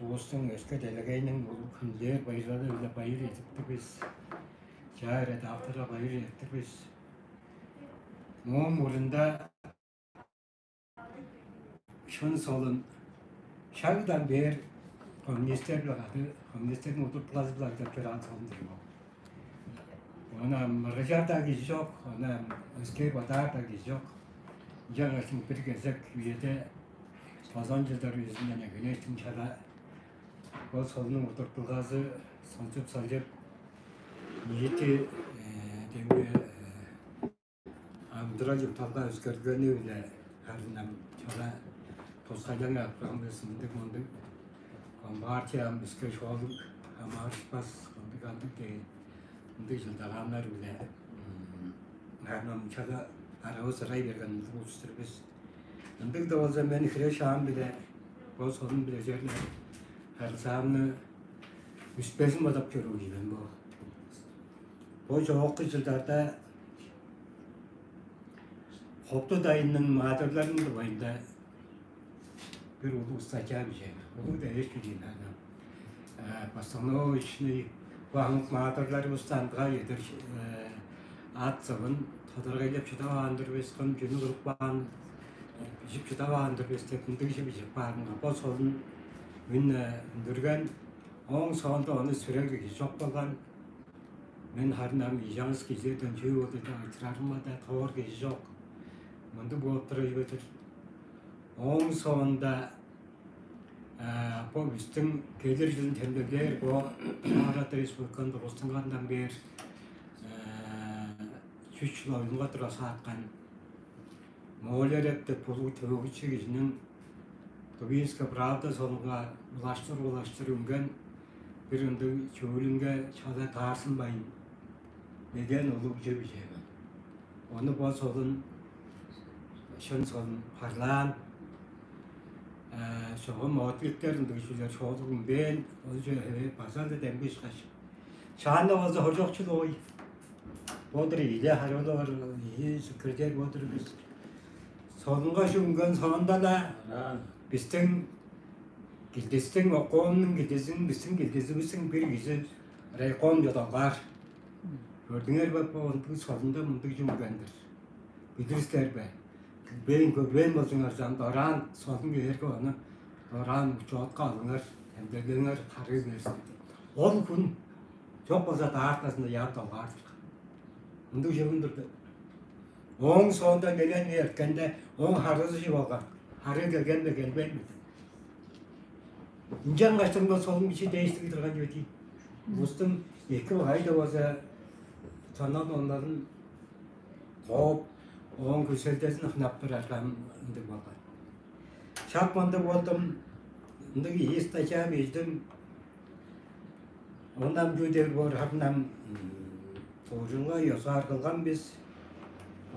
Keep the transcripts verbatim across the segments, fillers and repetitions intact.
улустуң, өске делегейниң улуг хүннер, байырлары-биле байыр чедирип тур бис. Чаа редакторга байыр чедирип тур бис. Мооң мурнунда шын солун шагдан бээр коммунистер-биле кады, коммунистерниң удуртулгазы-биле кады чораан солун-дур бо. Ону ам мыргыжаар-даа кижи чок, ону ам өскээр бодаар-даа кижи чок. Ынчангаш бир кезек үеде, тозан чылдар үезинден эгелээштиң, чаа бо солуннуң удуртулгазы солчуп-солчуп, ниити, э, демги, э, амыдырал-чуртталга өскерлигени-биле, харын ам чаа тускайлаңы апарган бис. Мындыг-мындыг компартия ам биске шоолуг хамаарышпас, кандыг-кандыг дээн мындыг чылдагааннар-биле, м, харын ам чаа аравыс ырай берген мындыг улус-тур бис. Ындыг-даа болза, мен хире-шаам-биле, бо солун-биле черле харылзаамны үспезин бодап чоруур ийин мен бо. Бо чоокку чылдарда Хопту дайынның маадырларының дугайында бир улуг статья бижээн. Улуг-даа эвес бижээн, ана, э, постановочный, бо хамык маадырларывысты андыга чедир, э, ат-сывын тодаргайлап шыдаваан-дыр бис, кым чүнү кылып каан, э, бижип шыдаваан-дыр бис деп, мындыг кижи бижип каан. Бо солун үн, э, үндүрген, ооң соонда ону сүрер кижи чок болган. Мен харын ам ижаңыс кижилерден чүү болду деп айтырарымга-даа товар кижи чок. Мындыг болуп турар чүве-дир. Ооң соонда, а, бо бистиң келир чылын демдеглээр, бо Тыва Арат Республиканы тургустунгандан бээр, а, чүс чыл оюнга тура сааткан Моолереп деп улуг төөгүчү кижиниң «Тувинская правда» солунга улаштыр-улаштыр үнген бир ындыг чүүлүнге чаа таарзынмайн, меден улуг чүве бижээн. Ону бо солун, шын солун харлаан, э, чогум откликтер, ындыг чүүлдер шоолуг үнмээн, ол чүве база-ла демги ышкаш. Шаанда болза хоржокчул-ой. Бо-дур ийиле харыылап аар, ийи секретарь бо-дур бис. Солунга үнген соонда-ла бистиң килдистиң, обкомнуң килдизиниң, бистиң килдизивистиң бир кижи райком чодалгаар. Көрдүңер бе, бо ындыг солунда мындыг чүве үнген-дир. Билир силер бе? Билбейн, көрбээн болзуңарза, дораан солун кээрге, ону дораан учетка алыңар, демдеглеңер, харыы бээр силер. Ол хүн чок болза, даарткызында яап долгаар-дыр. Ындыг чүве-дир. Ооң соонда мелен эрткенде, ооң харыызы чүү болган? Харыы келген бе, келбээн бе? Ынчангаш-тыр бо солун бичии дээштиги турган чүве-дир ийин. Улустуң эки-багай-даа болза, чоннан оннарын кооп, ооң күзелдезин хынап турар ам ындыг болган. Шак мындыг болдум, ындыг ийи статья бижидим. Оон ам чүү дээр боор, харын ам, м, тоожунга ёзугаар кылган бис.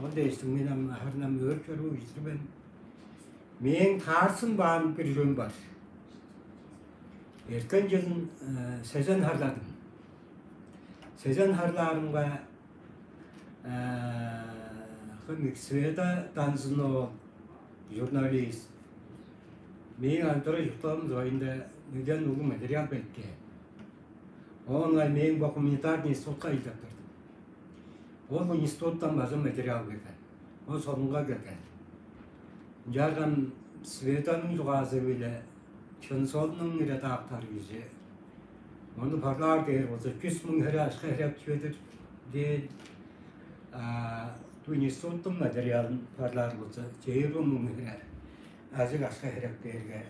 Оон дээштиң мен ам, харын ам, өөрүп чоруур кижи-дир мен. Мээң таарзынмаан бир чүвем бар. Эрткен чылын, э, сезен харладым. Сезен харлаарымга, э, хын Света Данзын-оол, журналист, мээң амыдырал-чуртталгам дугайында мөден улуг материал белеткээн. Оон ыңай мээң бо гуманитарный институтка ажылдап турдум. Ол институттан база материал келген. Ол солунга келген. Ынчаарга Светаның чугаазы-биле «Чын» солуннуң редактору кижи, ону парлаар дээр болза, чүс муң хире акша херек чүве-дир дээн. А, бо институттуң материалын парлаар болза, чээрби муң хире ажыг акша херек дээрге,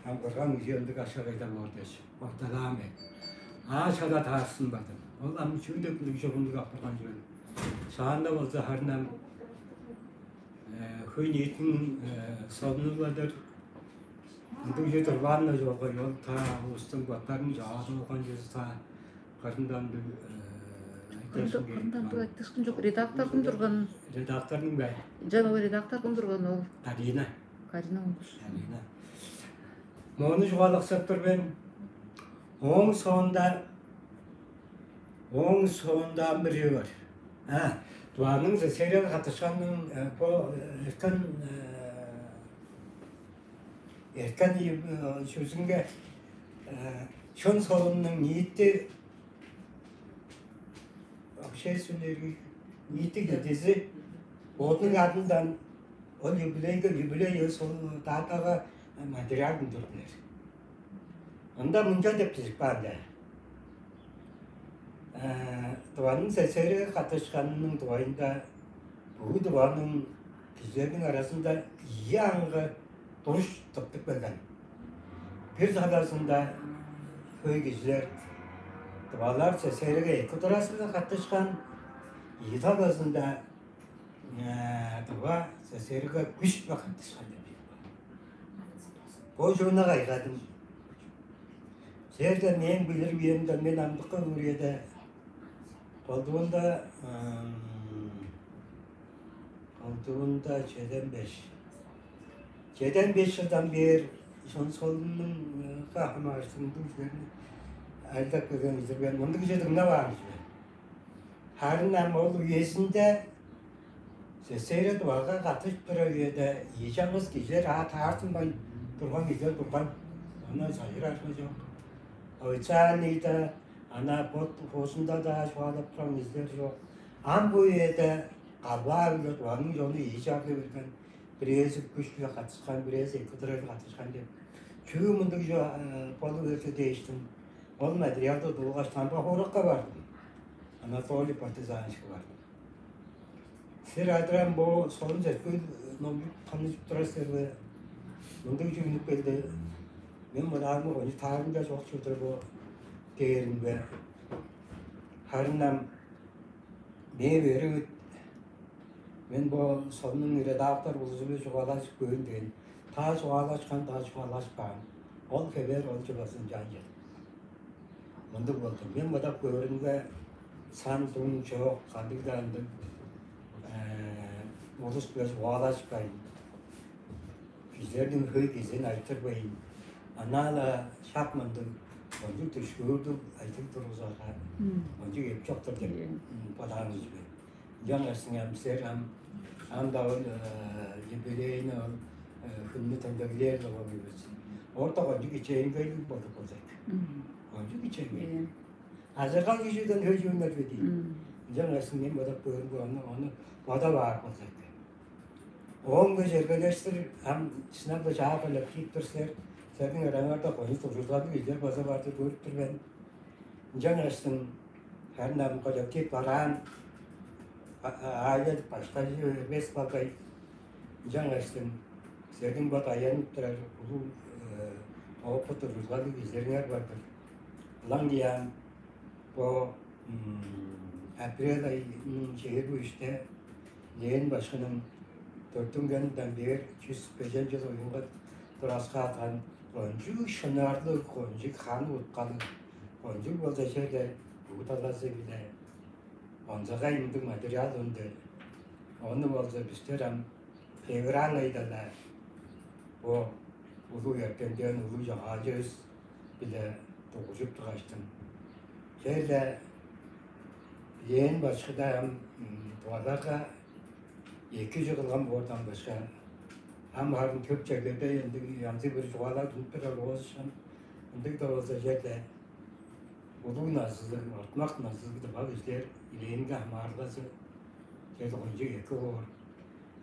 ам кырган кижи ындыг акша кайда боор дээш, ойталаан мен. А, чаа таарзынмадым. Ол ам чүү деп ындыг чогумдуг апарган чүвел. Шаанда болза, харын ам, э, хөй-ниитиниң, э, солуну-ла-дыр. Ындыг чүве турбаан-на чоргай, ол та улустуң боттарының чогаадып алган чүвези та кырында ындыг, э, айтыышкын кээп каан. Кырында ындыг айтыышкын чок. Редактор кым турган? Редакторнуң бе? Ынчан ол редактор кым турган ол? Карина. Карина Оңгуш. Карина. Мону чугаалаксап тур мен. Ооң соонда, ооң соонда ам бир чүве бар. А, Тываның серияга каттышканының, э, бо, э, эрткен, э, эрткен, э, чүзүнге, Шын солуннуң ниити общественный, ниити кедизи бодунуң адындан ол юбилейге, юбилей солун датага материал үндүрдүлер. Ында мынча деп бижип каан-даа: Тываның СССР-ге каттышканының дугайында бүгү Тываның кижилерниң аразында ийи аңгы туруш тыптып келген. Бир талазында хөй кижилер тывалар СССР-ге эки туразы-биле каттышкан, ийи талазында Тыва СССР-ге күш-биле каттышкан деп. Бо чугуна кайгадым. Силерден мээң билир үемде, мен амдыкка үреде колдуунда, колдуунда чеден беш, чеден беш чылдан бээр шонсолуннуңга хамаарыштыр мындыг чүвени ажылдап келген кижи мен, мындыг чүве дыңнаваан кижи мен. Харын ам ол үезинде СССР Тывага каттыжып турар үеде ийи чаңгыс кижилер, а таартынмайн турган кижилер турган. Ону сайырарга чок. Официальныйда ана бот хоозунда-даа чугаалап турган кижилер чок. Ам бо үеде калбаа-биле Тываның чону ийи чарлы берген. Бирээзи күш-биле каттышкан, бирээзи эки туразы каттышкан деп. Чүү мындыг чүве болуп эрте дээштиң, ол материалды дуулгаш, Тамба-Хууракка бардым. Анатолий Партизановичиге бардым. Силер адырам бо солун четкүүл номчуп ханнажып турар силер бе? Мындыг чүве үнүп келди. Мен мыраамы кончуг таарымча чок чүве-дир бо дээримге. Харын ам мээ беривит, мен бо соннуң редактор улузу-биле чугаалажып көөн дээн, та чугаалашкан, та чугаалашпаан. Ол хевээр ол чылазын чаан чедип. Мындыг болду. Мен бодап көөрүмге, сан-дуң чок, кандыг-даа ындыг улус-биле чугаалашпайн, кижилерниң хөй кезин айтырбайн, анаа-ла шак мындыг кончуг дүшкүүрдүг айтып тургузарга, кончуг эп чок-тур деп бодаан кижи мен. Ынчангаш силер ам, ам-даа ол юбилейни, ол хүннү тендеглээр болган ийик бис. Орта кончуг кичээнгейлиг болуп болза эки. Кончуг кичээнгейлиг. Ажырган кижиден хөй чүве үнер бе дийин. Ынчангаш мен бодап көөрүмге, ону, ону бодап аар болза эки. Ооң-биле чергелештир ам шынап-ла чаа коллектив-дир силер. Силерниң араңарда кончуг дуржулгалыг кижилер база бар-дыр, көрүп тур мен. Ынчангаштың харын ам коллектив бараан, аайланып башкажы эвес болгай. Ынчангаштың силерниң бо даянып турар улуг опыт, дуржулгалыг кижилериңер бар-дыр. Ылаңгыя бо апрель айының чээрби үште Ленин башкының төрүттүнгенинден бээр чүс бежен чыл оюнга тураскааткан кончуг шынарлыг, кончуг ханы уткалыг, кончуг болза черле бүгү талазы-биле онзагай мындыг материал үнди. Ону болза бистер ам февраль айда-ла бо улуг эртемден, улуг чогаалчывыс-биле дугуржуп тургаштың, черле Ленин башкыда ам тываларга эки чыгылган боордан башка, ам харын төп черлерде ындыг янзы-бүрү чугаалар тунуп турар болзушкан, ындыг-даа болза черле улуг назылыг, ортумак назылыг тыва кижилер Ленинге хамаарылгазы черле кончуг эки боор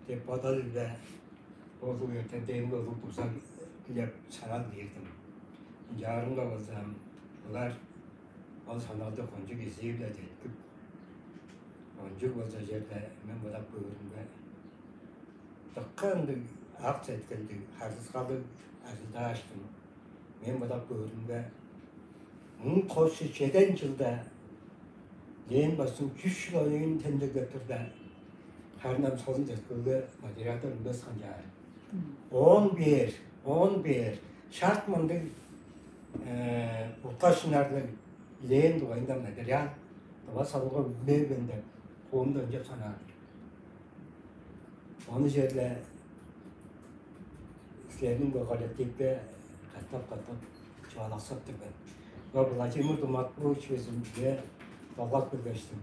деп бодал-биле, ол улуг эртемденге улуг дуза дилеп, санал киирдим. Ынчаарымга болза, олар ол саналды кончуг изии-биле деткип, кончуг болза черле мен бодап көөрүмге, дыка ындыг ак сеткилдиг, харыысалгалыг ажылдааштың. Мен бодап көөрүмге, муң тос чүс чеден чылда Ленин башкының чүс чыл оюн тендеглеп турда, харын ам солун четкүүге материалдар үнмес канчаар. Оон бээр, оон бээр шак мындыг утка-шынарлыг Ленин дугайында материал тыва солунга үнмээн деп, хуумда ынчап санаар. Ону черле силерниң бо коллективке катап-катап чугаалаксап тур мен. Бо Владимир Думатбуевич безин үе долгап келгештим.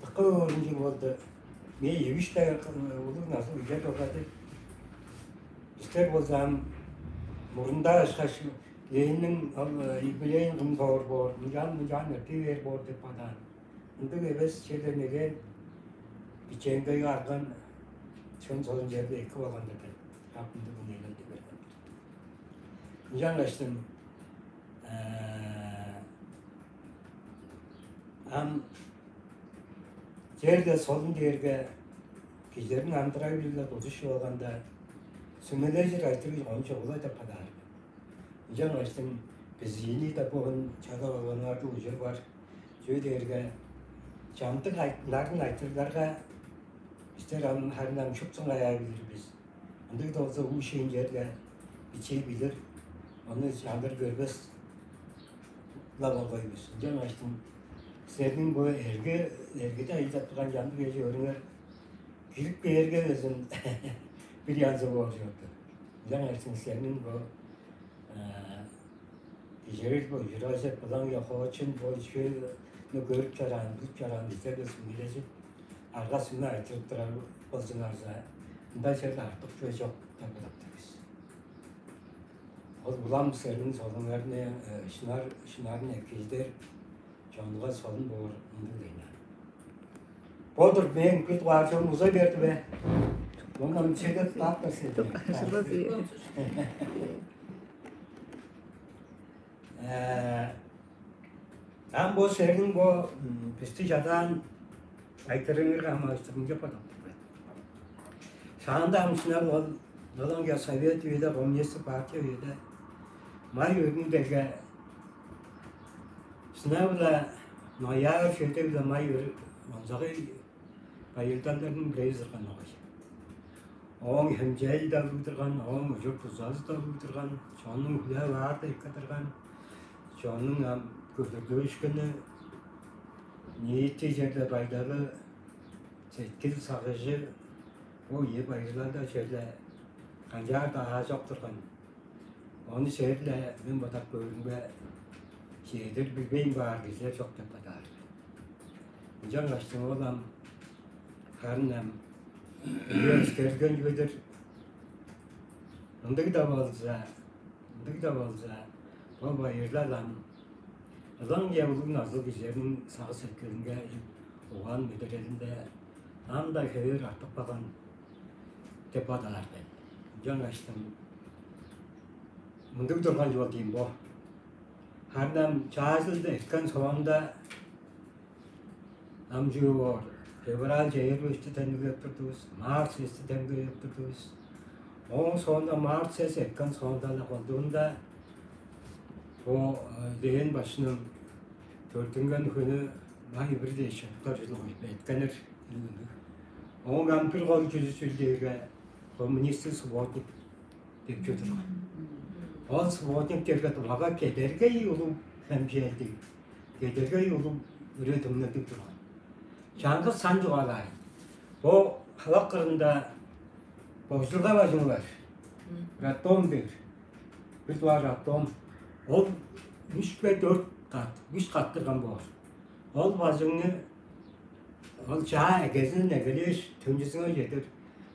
Дыка өөрүнчүг болду. Мээ эвиш-даа улуг назы үе долгады. Бистер болза ам мурунда ышкаш Ленинниң ол юбилейин кым соор боор, мынчаан мынчаан эртей бээр боор деп бадаан. Ындыг эвес черле неге бичээнгейге арган чон соон черде эки болган деп ап ындыг үнелерди берген. Ынчангаштың ам черде солун дээрге кижилерниң амдырай-биле кудуш болганда сүмележир айтырыг ону чогула деп кадаар. Ынчангаштың бизиини да бугун чада болгонуңарда ужур бар. Чүге дээрге чамдык нарын айтырларга бистер ам харын ам шуптуң каяа билир бис. Ындыг да болза уу шейин черге бичии билир, ону чандыр көрбес-ла болгай бис. Ынчангаштың силерниң бо эрге эргеде айылдап турган чамдык эже өөрүңер кирип кээрге безин бир янзы боор чорду. Ынчангаштың силерниң бо Кижерил бо ужуражы, былаң я хоочун бо чүвени көрүп чораан, билип чораан бистер бис милежип, арга сүмү айтырып турар болзуңарза, ында черле артык чүве чок деп бодап тур бис. Ол улам силерниң солуңарны шынар шынарын эккижидер чонуга солун боор ындыг дейн. Бодур мен күт вааржон уза берди бе? Ондан чедет таптар сен. Ам бо сээриң бо бисти чадаан айтырыңарга амаастырым деп бодап тур мен. Шаанда амчынар ол Ылаңгыя совет үеде, коммунистик партия үеде май өрнүнделге сынаа-биле ноябрь чеде-биле май өр онзагай байырлалдарның бирээзи турган огай. Ооң хемчээли-даа улуг турган, ооң ужур-дузазы-даа улуг турган, чоннуң хүлээп аар-даа эккедирген, чоннуң ам көдүрлүшкүнү, ниити черде байдалы, сеткил сагыжы, бо ийи байырлалда черле канчаар-даа аажок турган. Ону сээрле мен бодап көөрүмге, чедир билбейн баар кижилер чок деп бодаар. Ынчангаш ол ам харын ам үе өскерген чүве-дир. Ындыг-даа болза, ындыг-даа болза, бо байырлал ам ылаңгыя улуг назыл кижилерниң сагыш-сеткилинге, угаан-медерелинде ам-даа хевээр артып калган деп бодаар мен. Ынчангаштың мындыг турган чүве ол дийин бо. Харын ам чаажылды эрткен соонда ам чүү боор, февраль чээрби үште демдеглеп турдувус, март сести демдеглеп турдувус. Ооң соонда март сес эрткен соонда-ла колдуунда бо дээн башкының төрүттүнген хүнү май бир дээш чоруктар чүл эткенир. Ооң ам бир кол чүзү чүл дээрге коммунистик субботник деп чүве турган. Ол субботник дээрге Тывага кедергей улуг хемчээлдиг, кедергей улуг үре-түңнелдиг турган. Чаңгыс сан чугаалаайн. Бо халак кырында божулга бажыңы бар. Роддом дээр. Бир дугаар роддом. Ол үш бе дөрт кат, үш кат турган боор. Ол бажыңны ол чаа эгезинен эгелээш төнчүзүнге чедир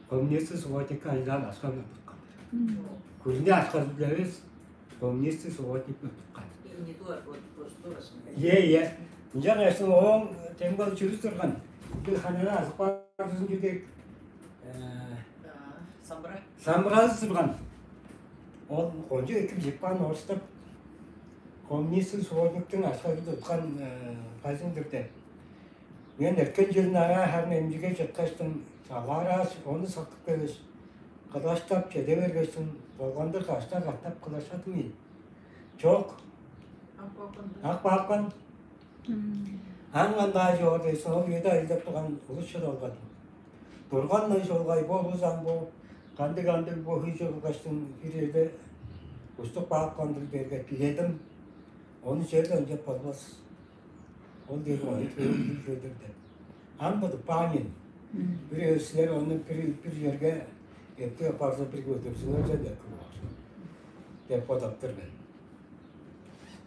коммунистик субботникке ажылдаан акша-биле туткан. Күрүне акшазы-биле эвес, коммунистик субботникке туткан. Ийе, ийе. Ынчангаш ооң демги ол чүрү турган. Бир хананы азып каар чүзүн чүдек самбыразы турган. Ол кончуг эки бижип каан орустап коммунистик субботниктиң акшазын туткан бажың-дыр деп. Мен эрткен чылын аңаа харын эмчиге чыткаштың, чалгаарааш, ону сактып келгеш, кылаштап чеде бергештиң, долгандыр каштар катап кылашкадым ийин. Чок. Ак баапкан. Ак баапкан. Ам кандаа чоор дээш, ол үеде ажылдап турган улус чыдалгадым. Турган-на чолгай бо улус ам бо кандыг-кандыг бо хүй чыгылгаштың бир черде уступ каапкан-дыр дээрге биледим. Ону черле ынчап болбас. Ол дээрге ону төөгүлүг чүве-дир деп. Ам быдып каан ийин. Бир эвес силер ону бир бир черге эптип апарза, бир көдүрзүңерзе деп кылып деп бодап тур мен.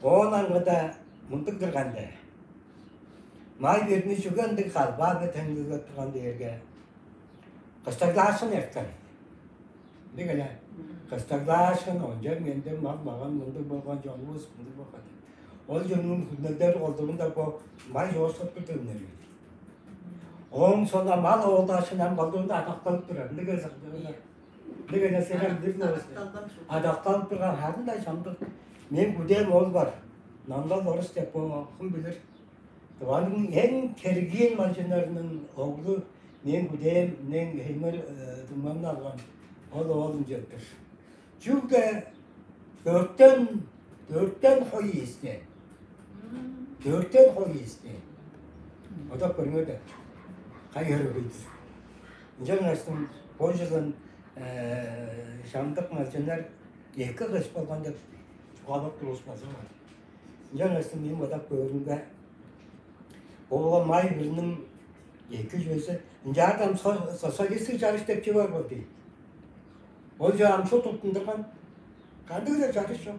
Оон аңгыда мындыг турган-даа. Май берни чүге ындыг халбаан-на теңдилеп турган дээрге, кыстаглаашын эрткен. Ындыг эле. Кыстаглаашкын, онча менде мал-маган мындыг болган, чонувус мындыг болган деп. Ол чоннуң хүннелдер колдугунда бо май чоокшулап турду үннер. Ооң соонда мал оолдаашкын ам колдугунда адакталып турар. Ындыг эвес, ындыг эвес, сен бир Адакталган шуут. Адакталып турган харын-даа чамдык. Мен күдээн ол бар. Нандал Орус деп, бо кым билир. Тываның эң кергиин малчыннарының оглу, мен күдээн, мен хеймер дуңмамны алган. Ол оолум четтир. Чүгле дөрттен, дөрттен хой иисте. Дөрттен хой иисте. Одак көрүңер да. Кайгар өгөйдүр. Ынчан астын бо жылын шамдык малчыннар эки кыш болган деп чугаалап туруспазы бар. Ынчан астын мен бодап көөрүмге, ола май бирниң эки чүвези ынчаарда ам социалистик чарыш деп чүве бар болду. Ол же ам шо туттундурган. Кандыг-даа чарыш чок.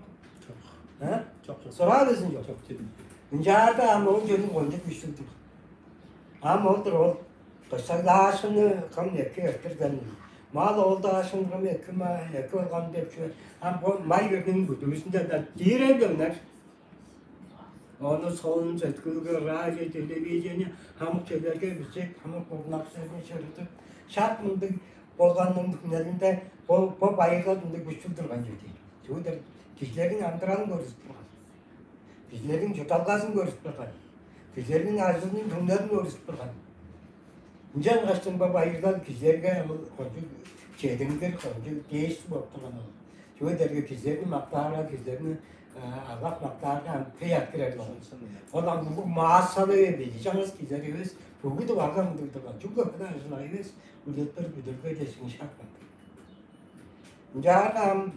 Чок. А? Чок, чок. Сураа безин чок. Чок, чедим. Ынчаарда ам ол чөнү кончуг күштүг-дүр. Ам ол-дур ол. Кыштаглаашкыны кым эки эртирген, мал оолдаашкын кым эки ма, эки болган деп чүве. Ам бо май бирниң бүдүүзүнде-даа диревлеңнер. Ону солун сеткүүлге, радио, телевидение, хамык черлерге бичек, хамык бурнакчыларга чырыдып, шак мындыг болганның түңнелинде бо, бо байырлал мындыг күштүг турган чүве. Чүге дээрге кижилерниң амыдыралын көргүзүп турган. Кижилерниң чуртталгазын көргүзүп турган. Кижилерниң ажылының түңнелин көргүзүп турган. Ынчан ынгаштың бо байырлал кижилерге ол кончуг чедингир, кончуг дээш болуп турган ол. Чүге дээрге кижилерни мактаарга, кижилерни алгап мактаарга ам кый арттырар болган. Ол ам бүгү массалыг эвес, чаңгыс кижилер эвес, бүгү дыварга мындыг турган. Чүгле кыда ажылай эвес, үлетпер бүдүрүлге дээш шак мындыг. Ынчаарга ам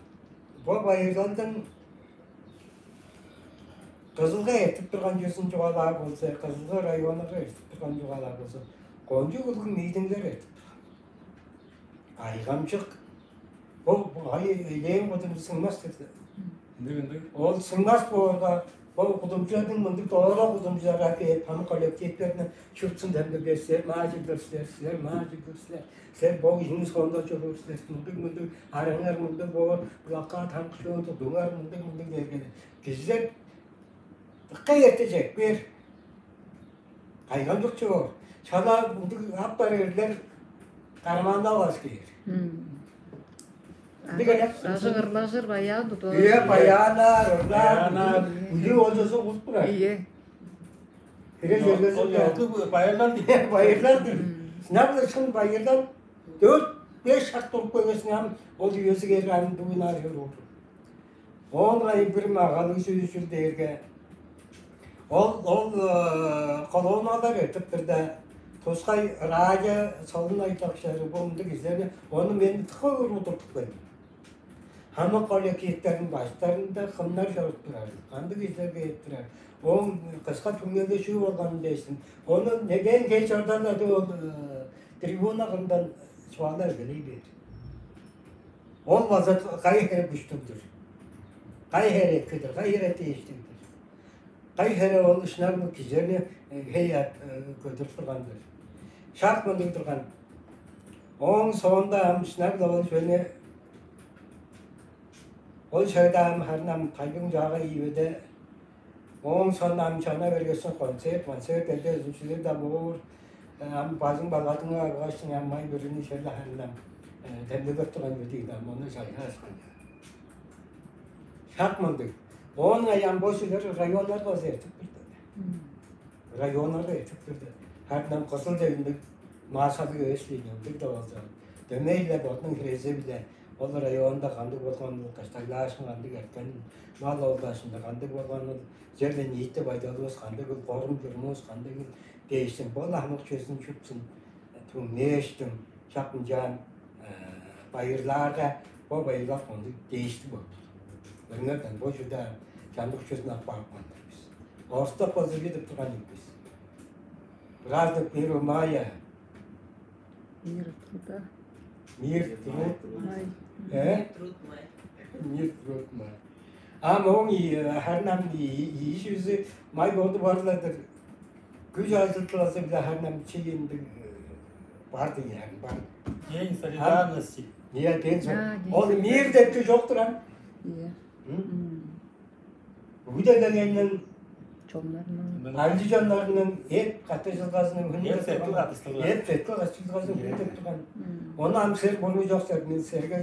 бо байырлалдың Кызылга эртип турган чүвезин чугаалаар болза, Кызылга районнарга эртип турган чугаалаар болза, кончуг улуг митингилер эртип турган. Кайгамчык. Бо, бо ай элээн кудумчу сыңмас деп. Ындыг, ындыг. Ол сыңмас боорга, бо кудумчуларның мындыг доора кудумчуларга кээп, хамык коллективтерни шуптузун демдеглээр: «Силер маа чыглыр силер, силер маа чыглыр силер, силер бо кижиниң соонда чоруур силер, мындыг-мындыг, араңар мындыг боор, булакка таңкы чоон тудуңар, мындыг-мындыг» дээрге, кижилер дыка эрте чедип кээр. Кайгамчык чоор. Шала мындыг ап бар эрлер карманнап алгаш кээр. Ындыг эвес. Ажык ырлажыр баян тудуп. Ийе, баяннар, ырлар. Баяннар. Үлү олчозу кылып турар. Ийе. Хире чергезинде. Ол байырлар дейт. Байырлар дейт. Сынап ышкын байырлар дөрт-беш шак туруп келгесин ам ол үези кээрге ам бүгүн аар чоруур. Оон ыңай бир магалыг чүве чүл дээрге, ол, ол колонналар эртип турда, тускай радио солун айтакчылары бо мындыг кижилерни, ону мен дыка көрүп удуртуп келдим. Хамык коллективтерниң баштарында кымнар чоруп турар, кандыг кижилер кээп турар, ооң кыска түңнелде чүү болганын дээштиң. Ону негээн кел чордарлады ол трибуна кырындан чугаалап эгелей бээр. Ол база кайы хире күштүг-дүр, кайы хире эки-дир, кайы хире дээштиг-дир, кайы хире ол ышнар кижилерни хей ап көдүрүп турган-дыр. Шак мындыг турган. Ооң соонда ам ышнар-ла ол чүвени, ол шагда ам харын ам тайбың чаага ийбеде Ооң соонда ам чана бергеш, концерт, концерт эде үзүмчүлер-даа боор. Ам бажың баладыңар алгаштың ам май бүрүнү черле хандан демдеглеп турган бедик ам ону чайгааскан. Шак мындыг. Оон ам бо силер районнар база эртип турду. Районнарга эртип турду. Хардынан кызыл дегиндиг маасалыг эвес дейн ындыг да болза. Дөмей-ле бодунуң хирези-биле ол районда кандыг болган, кыштаглаашкын кандыг эрткен, мал оолдаашында кандыг болган, черле ниити байдалывыс кандыг, корум-чурумувус кандыг дээштиң, бо хамык чүвезин шуптузун түңнээштиң, шак ынчаан байырлаарга, бо байырлап кандыг дээштиң болду. Көрүңерден, бо чүведе чамдык чүвезин ап каапкан-дыр бис. Орустап болза бир деп турган ийик бис. Праздник первого мая. Мир труда. Мир труд. Май. Э? Труд май. Мир труд май. Ам ооң харын ам ийи чүзү май боду бар-ла-дыр. Күш ажылдылазы-биле харын ам чейиндиг бар дии харын бар. День солидарности. Ийе, ден сон. Ол мир депти чок турган. Ийе. Бүгү делегейниң чоннарның, айлы чоннарның эп каттыжылгазының, эп сеткил каттыжылгазының, эп сеткил каттыжылгазының, үн деп турган. Ону ам сер буруу чок сер мен серге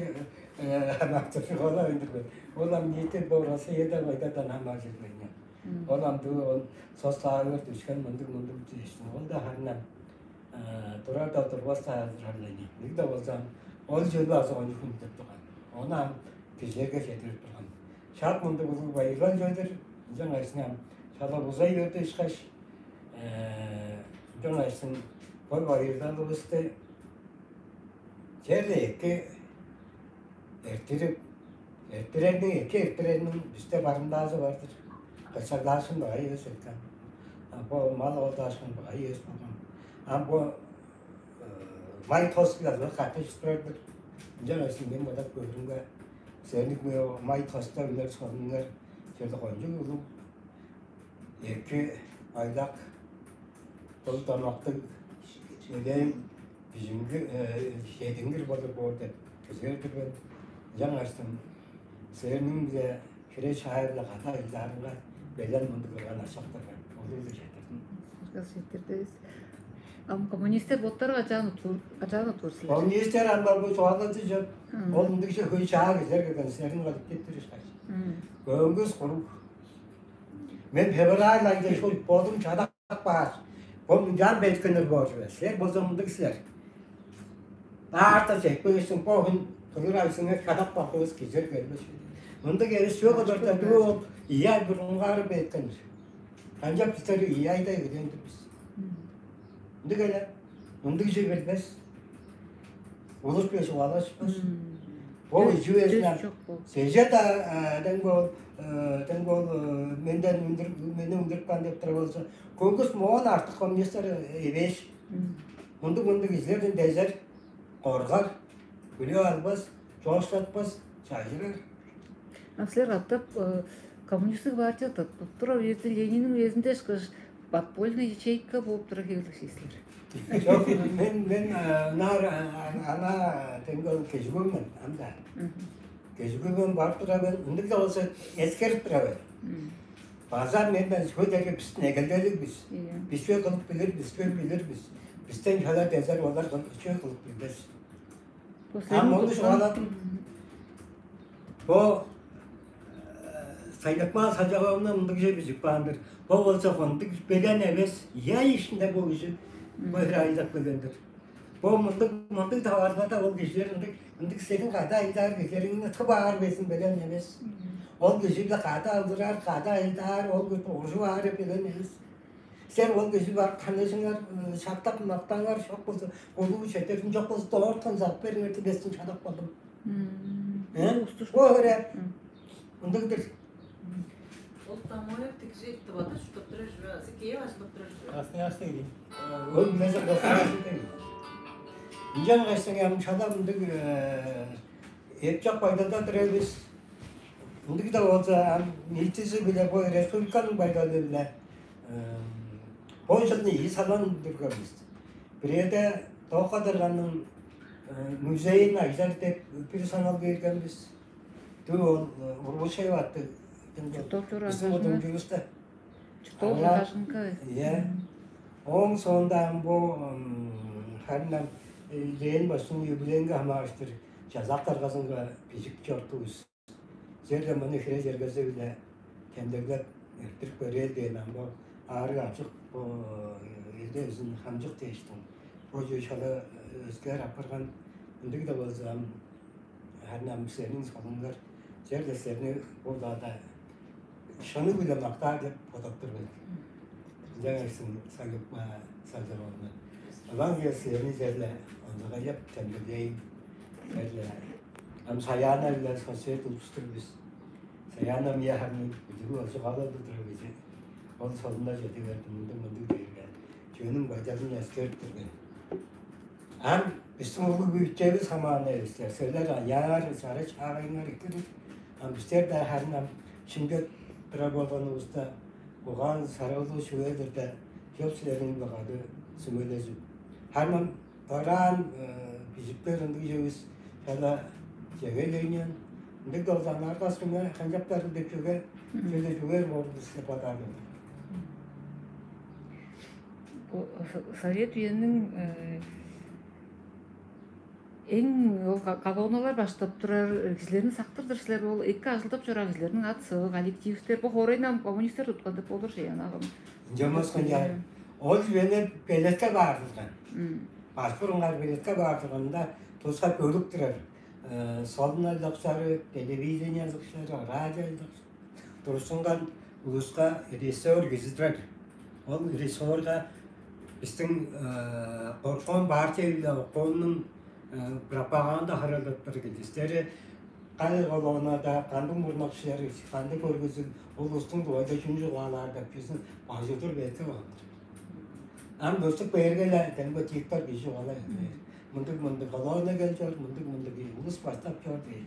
хамаактырып ола өндүрбөт. Ол ам ниити бо Россияда байдалдан хамааржырбайн. Ол ам дуу ол сос саалыр дүшкен мындыг мындыг дээштин. Ол да харнам турар-даа турбас-даа турарлар. Ниги-даа болза, ол чүвени база ону хүндүлеп турган. Ону ам кижилерге чедирип турган. Шак мындыг улуг байырлал чүве-дир. Ынчангаш ам шала бузай берди ышкаш, ынчангаш бо байырлалывысты черле эки эрттирип, эрттирерниң, эки эрттирерниң бисте барымдаазы бар-дыр. Кычаглаашкын багай эвес экен. А бо мал оолдаашкын багай эвес болган. А бо май тос биле каттыжып турар-дыр. Ынчангаш мен бодап көөрүмге, силерниң май тоста үнер сонуңар черле кончуг улуг эки айлак бул домактыг элээн бижимги чедингир болур боор деп күзээр-дир мен. Ынчангаштың силерниң-биле хире шаайы-биле када айлаарынга белен мындыг кылган ашактар мен. Ол эле жетирдим. Кыз жетирдивис. Ам коммунистер боттары качаан утуур, качаан утуур силер? Коммунистер ам бар бу чугаалады чоп. Ол ындыг хөй чаа кижилер келген силерниң коллективтер ышкаш. Көңгүс куруг. Мен февраль айда шул бодум чадап баар. Бо мынчаан белеткеннер боор чүве. Силер болза мындыг силер. Даарта чекпевистиң бо хүн турур айсыңар чадап бакывыс кижер бербес. Мындыг эвес чүве кылдырда дуу ол ийи ай бурунгаары белеткенир. Канчап бистер ийи айда эгелээн-дир бис. Мындыг эле. Мындыг чүве билбес. Улус биле чугаалашпас. Бо чүвезинен чеже-даа дең бол дең бол менден үндүр мени үндүрүп каан деп тура болза, көңгүс моон артык коммунистер эвээш. Мындыг мындыг излерден дезер, коргар, билип албас, чоокшатпас, чажырар. А силер катап коммунистик партия туттура үези Лениниң үезинде ышкаш подпольный ячейка болуп тура келдик силер. Чок, мен мен ынаар ана демгел кежигүм мен анда. Кежигүм мен барып тура мен ындыг да болза эскерип тура мен. База мен мен сөдерге биздин эгелделиг бис. Бис чүве кылып билир, бис чүве билир бис. Бистен чалар дезер олар чүве кылып билбес. Ам ону чугааладым. Бо Сайнакмаа Сажаговна мындыг чүве бижип каан-дыр. Бо болза мындыг белен эвес, я ишинде бо кижи бо хире айлап келген-дир. Бо мындыг мындыг таварылгада ол кижилер ындыг ындыг силерниң кады айлаар кижилериңни тып аар безин белен эвес. Ол кижи-биле кады алдырар, кады айлаар, ол кижи ужуп аар белен эвес. Силер ол кижи барып таныжыңар, шактап мактаңар, чок болза улуу четерин, чок болза доорткан зап бериңер дилестин чадап калдым. Э? Бо хире ындыг-дыр. Ол Тамоев тигже тывада чурттап турар чүве азы кээ баштап турар чүве? Астың астың дейм. Ол билежек достар дейм. Ынчан кайсың ям шалам ындыг эпчак байдалда тур эвис. Ындыг да болза ам ниитизи биле бо республиканың байдалы биле бо жылны ийи салан турганбыз. Бирээде Тока дарганның музейин ажар деп бир санал берген бис. Дүү ол Урбушев аттыг Чуртоп чур биздин ажаржыңар. Удумчубуста. Чуртоп Ага. Ажаржыңка. Иә. Ооң соонда ам бу харинам Ленин башкының юбилейинге хамаарыштыр жазак даргазынга бижик чортувус. Силерден муну хире чергези-биле тендеглеп эртирип көрээр дээн ам бо аарыг ачык бо элде өзүн хамчык дээштиң. Бо чүү шала өскээр апарган ындыг да болза ам харын ам силерниң солуңар чер-дестерни бо удаада шыны-биле мактаар деп бодап тур мен. Ынчангаш сагып сагыр болуна. Ылаң силерни черле онзагайлап тендеглейн. Черле ам Саяна-биле соцсет улустур бис. Саяна мия харын бүдүрү олчук алып турар кижи. Ол солунда чеди берди мындыг мындыг дээрге. Чөөнүң байдалын эскерип турган. Ам бистиң улуг үйтевис хамаан эвистер. Силер аяар сары чаагайыңар иккидир. Ам бистер да харын ам шимге турар болгонувуста угаан сарыылуу чүве-дир да, чоп силерниң багады сүмележип. Харын ам ыраан бижиптер ындыг чевис Ала чегелейнен ындыг долзаңнаар кастыңа канчаптарын деп чүге чүге чүгер болду деп бодаар мен. Совет үениң эң ол колонналар баштап турар кижилерин сактырдыр силер, ол эки ажылдап чораан кижилерниң ат сыы, коллективтер, бо хоорайны ам коммунистер туткан деп болур шеян агым. Жомас канчаар ол чүвени белетке баардырган. Башкы урунгаар белетке баардырганда туска бөлүк турар. Солун айлакчылары, телевидение айлакчылары, радио айлакчылары турушунган улуска режиссер кижи турар. Ол режиссерга биздин коркон партия биле оконун пропаганда харалдап турар кижистери кайы колоннада кандыг мурнакчылар, кандыг көргүзүл, ол улустуң дугайда чүн чугаалаар деп кижини бажыдыр бетип алыр. Ам достук бээрге-ле демге тиип бар кижи чугаалай. Мындыг мындыг колонна кел чор, мындыг мындыг улус баштап чор дейт.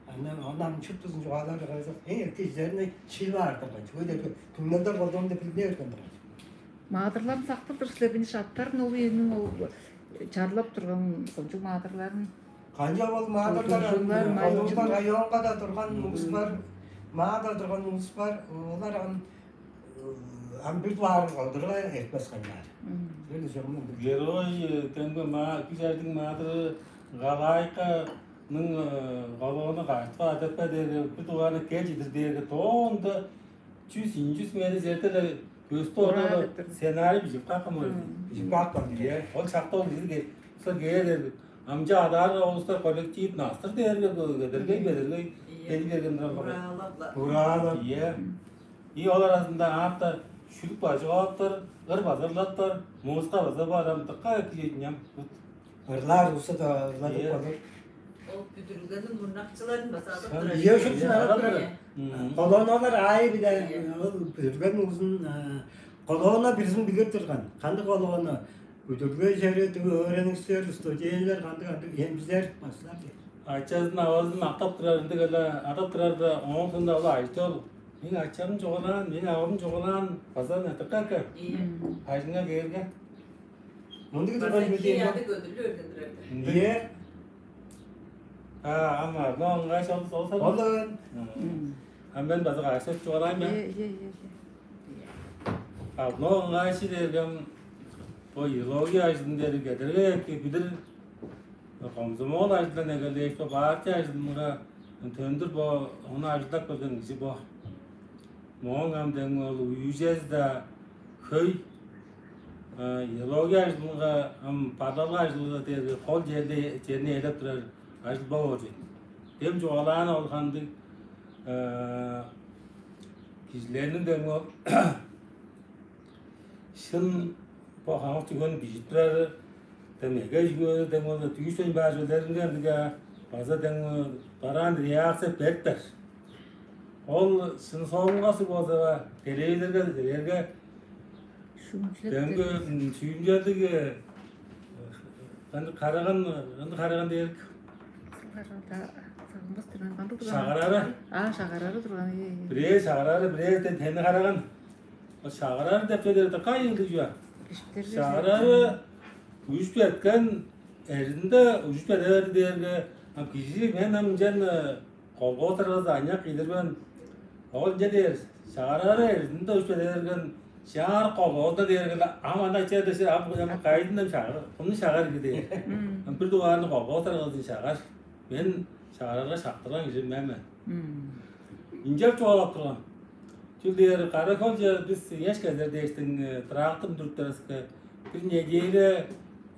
Аны аны ам чуптузун чугаалаар кайзак. Эң эртежерни шил баардырган. Чүге деп түңнелдер колдоонда билине берген турган. Маадырларын сактырдыр силер биниш аттарын ол үениң ол чарлап турган кончуг маадырларын. Канча ол маадырлар Кончуглар, Колдуунда майчыннар. Районга да турган улус бар, маада турган улус бар. Олар ам ам бир баар кылдырга эртпес канчаар. Мм. Шөyle жаман. Герой демге ма күзәрдиң маадыры Галайканың колоону каартып адапка дээрге бир дугаарны кел чидир дээрге тоонда чүс инчүс мени зерделе көстү Ура ордону деп тур. Сценарий бижип каккан ол. Мм. Бижип каккан. Е, ол шакта ол кизи кел. Сол кээр амча адаарга улустар коллектив настыр дээрге бедергей бедергей Ие. Кели берген турар. Ураалап-ла. Ураалап. Е. И ол аразында аатта шүлүк бажып алыптар, ыр база ырлаптар, музыка база бар ам дыкка кижи ням. Ырлаар улуса да ырлап Ие. Болур. Ол бүдүрүлгениң мурнакчыларын база алып Шын. Турар. Ие шын Ие. Арап турар. Мм. Колонналар аайы биле Ие. Ол бүдүрген узун колонна биризин билир турган. Кандыг колонна бүдүрге жери өөреникчилер, студиялар кандыг кандыг эмчилер башлар. Ачазын авазын мактап турар ындыг эле адап турарда оон соонда ол айтол. Мен ачам чугаалаан, мен авам чугаалаан база натыкка Ие. Ажыңа кээрге. Мындыг турган База кии чүве ады көдүрлү өргөндүрөр. Ие. А, ама, но ыңгай шалды солса. Олдон. А мен база кайсап чугаалайм я. Ие, ие, ие. А но ыңгай ши дергем бо идеология ажылын дери кедерге эки билир. Комсомол ажылдан эгелээш бо партия ажылынга төндүр бо ону ажылдап келген кижи бо. Мооң ам дең ол үйүжези-даа хөй идеология ажылынга ам бадалга ажылы дээрге кол черде черни ээлеп турар ажыл бо болчу. Дем чугаалаан ол кандыг кижилерниң дең ол шын бо хамык чүгени бижип турары, дем эге чүгени дем ол дүүшпейн баар чүвелеринге ындыга база дем бараан реакция бериптер. Ол шын соңгасы болза телевизорга силерге демги шүүмчелдиг ынды караган ынды караган дээрик Шагарары. А, шагарары турган. Бирээ шагарары, бирээден тени караган. Шагарары деп сөйлээрде кайыылдыг чүве? Шагарары үш четкен эрзинде ужуп чеде берди дээрге, а кижи мен ам ынчан колгоос аргазы аныяк киидирбен. Ол ынча дээр, шагарары эрзинде ужуп чеде берген, шаар колгоозда дээрге ам ана чеде ам кайдын ам шагар, кумну шагар киди. Ам бир дугаарны колгоос аргазын шагар. Мен шагарарга шактырган кижи мен мен. Ынчап чугаалап турган. Чүл дээр кара холче бис эш кезер дээштиң трактор дүрттериске бир неделя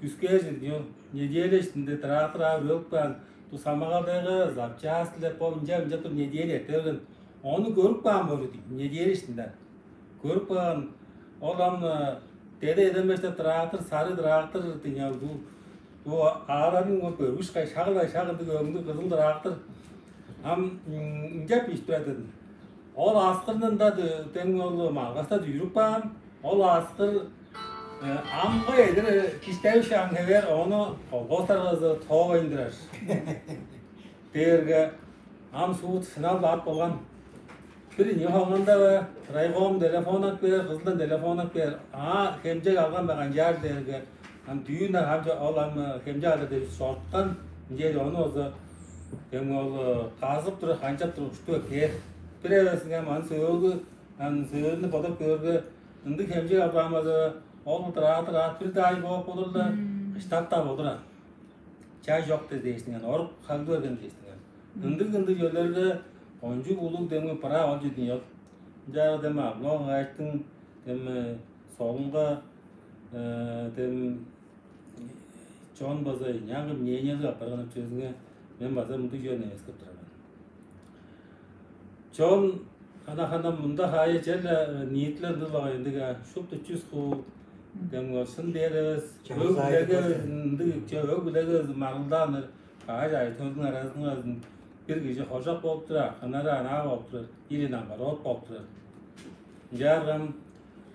күскээр жыл неделя иштинде трактор аар өлүп каан ту самагалдайга запчасть деп бо ынча ынча тур неделя эрте берген. Ону көрүп каан болчу дейт неделя иштинде. Көрүп каан ол ам деде эдемеште трактор сары трактор дынял бу бу ааларның бөргүш кай шагылай шагындыг өңнүг кызыл трактор ам ынчап ишип турар дедим. Ол аскырны ында дең ол малгаста дүүрүп каан. Ол аскыр амга эдир киштевишаан хевер ону колгоостаргазы тоовайн турар. Дээрге ам суут финал ап болган. Бир ийи хоңганда бе, райком телефон ап бээр, кызылдан телефон ап бээр. Аа, хемчег алган бе канчаар дээрге, ам дүүн ам ол ам хемчег алыр деп чорткан. Ынчаарга ону болза, демги ол казып туруп, канчап туруп уштуп эккээр. Бир эвес ынчан аны сөөлгү, аны сөөлүнү бодап көөрге, ындыг хемчег апаан база ол дыраадыр аът бир даай бооп болур-ла, кыштап-даа болур аан. Чай чок дээштиң аан, орук хагды берген дээштиң аан. Ындыг-ындыг чүвелерге кончуг улуг демги быраа ол чүдүн ол. Ынчаарга дем Авногайчтың дем солунга дем чон база ынчангы мнениелиг апарган чүвезинге мен база мындыг чүвени эскеп турар мен. Чон хана-хана мында хаая черле ниитилер ындыг-ла ындыг шупту чүс хуу дем шын дээр эвес, өг билеге ындыг че өг билеге маргылдааннар кааш ай төлдүң аразынга бир кижи хожак болуп турар, ханары анаа болуп турар, или наоборот болуп турар. Ынчааргам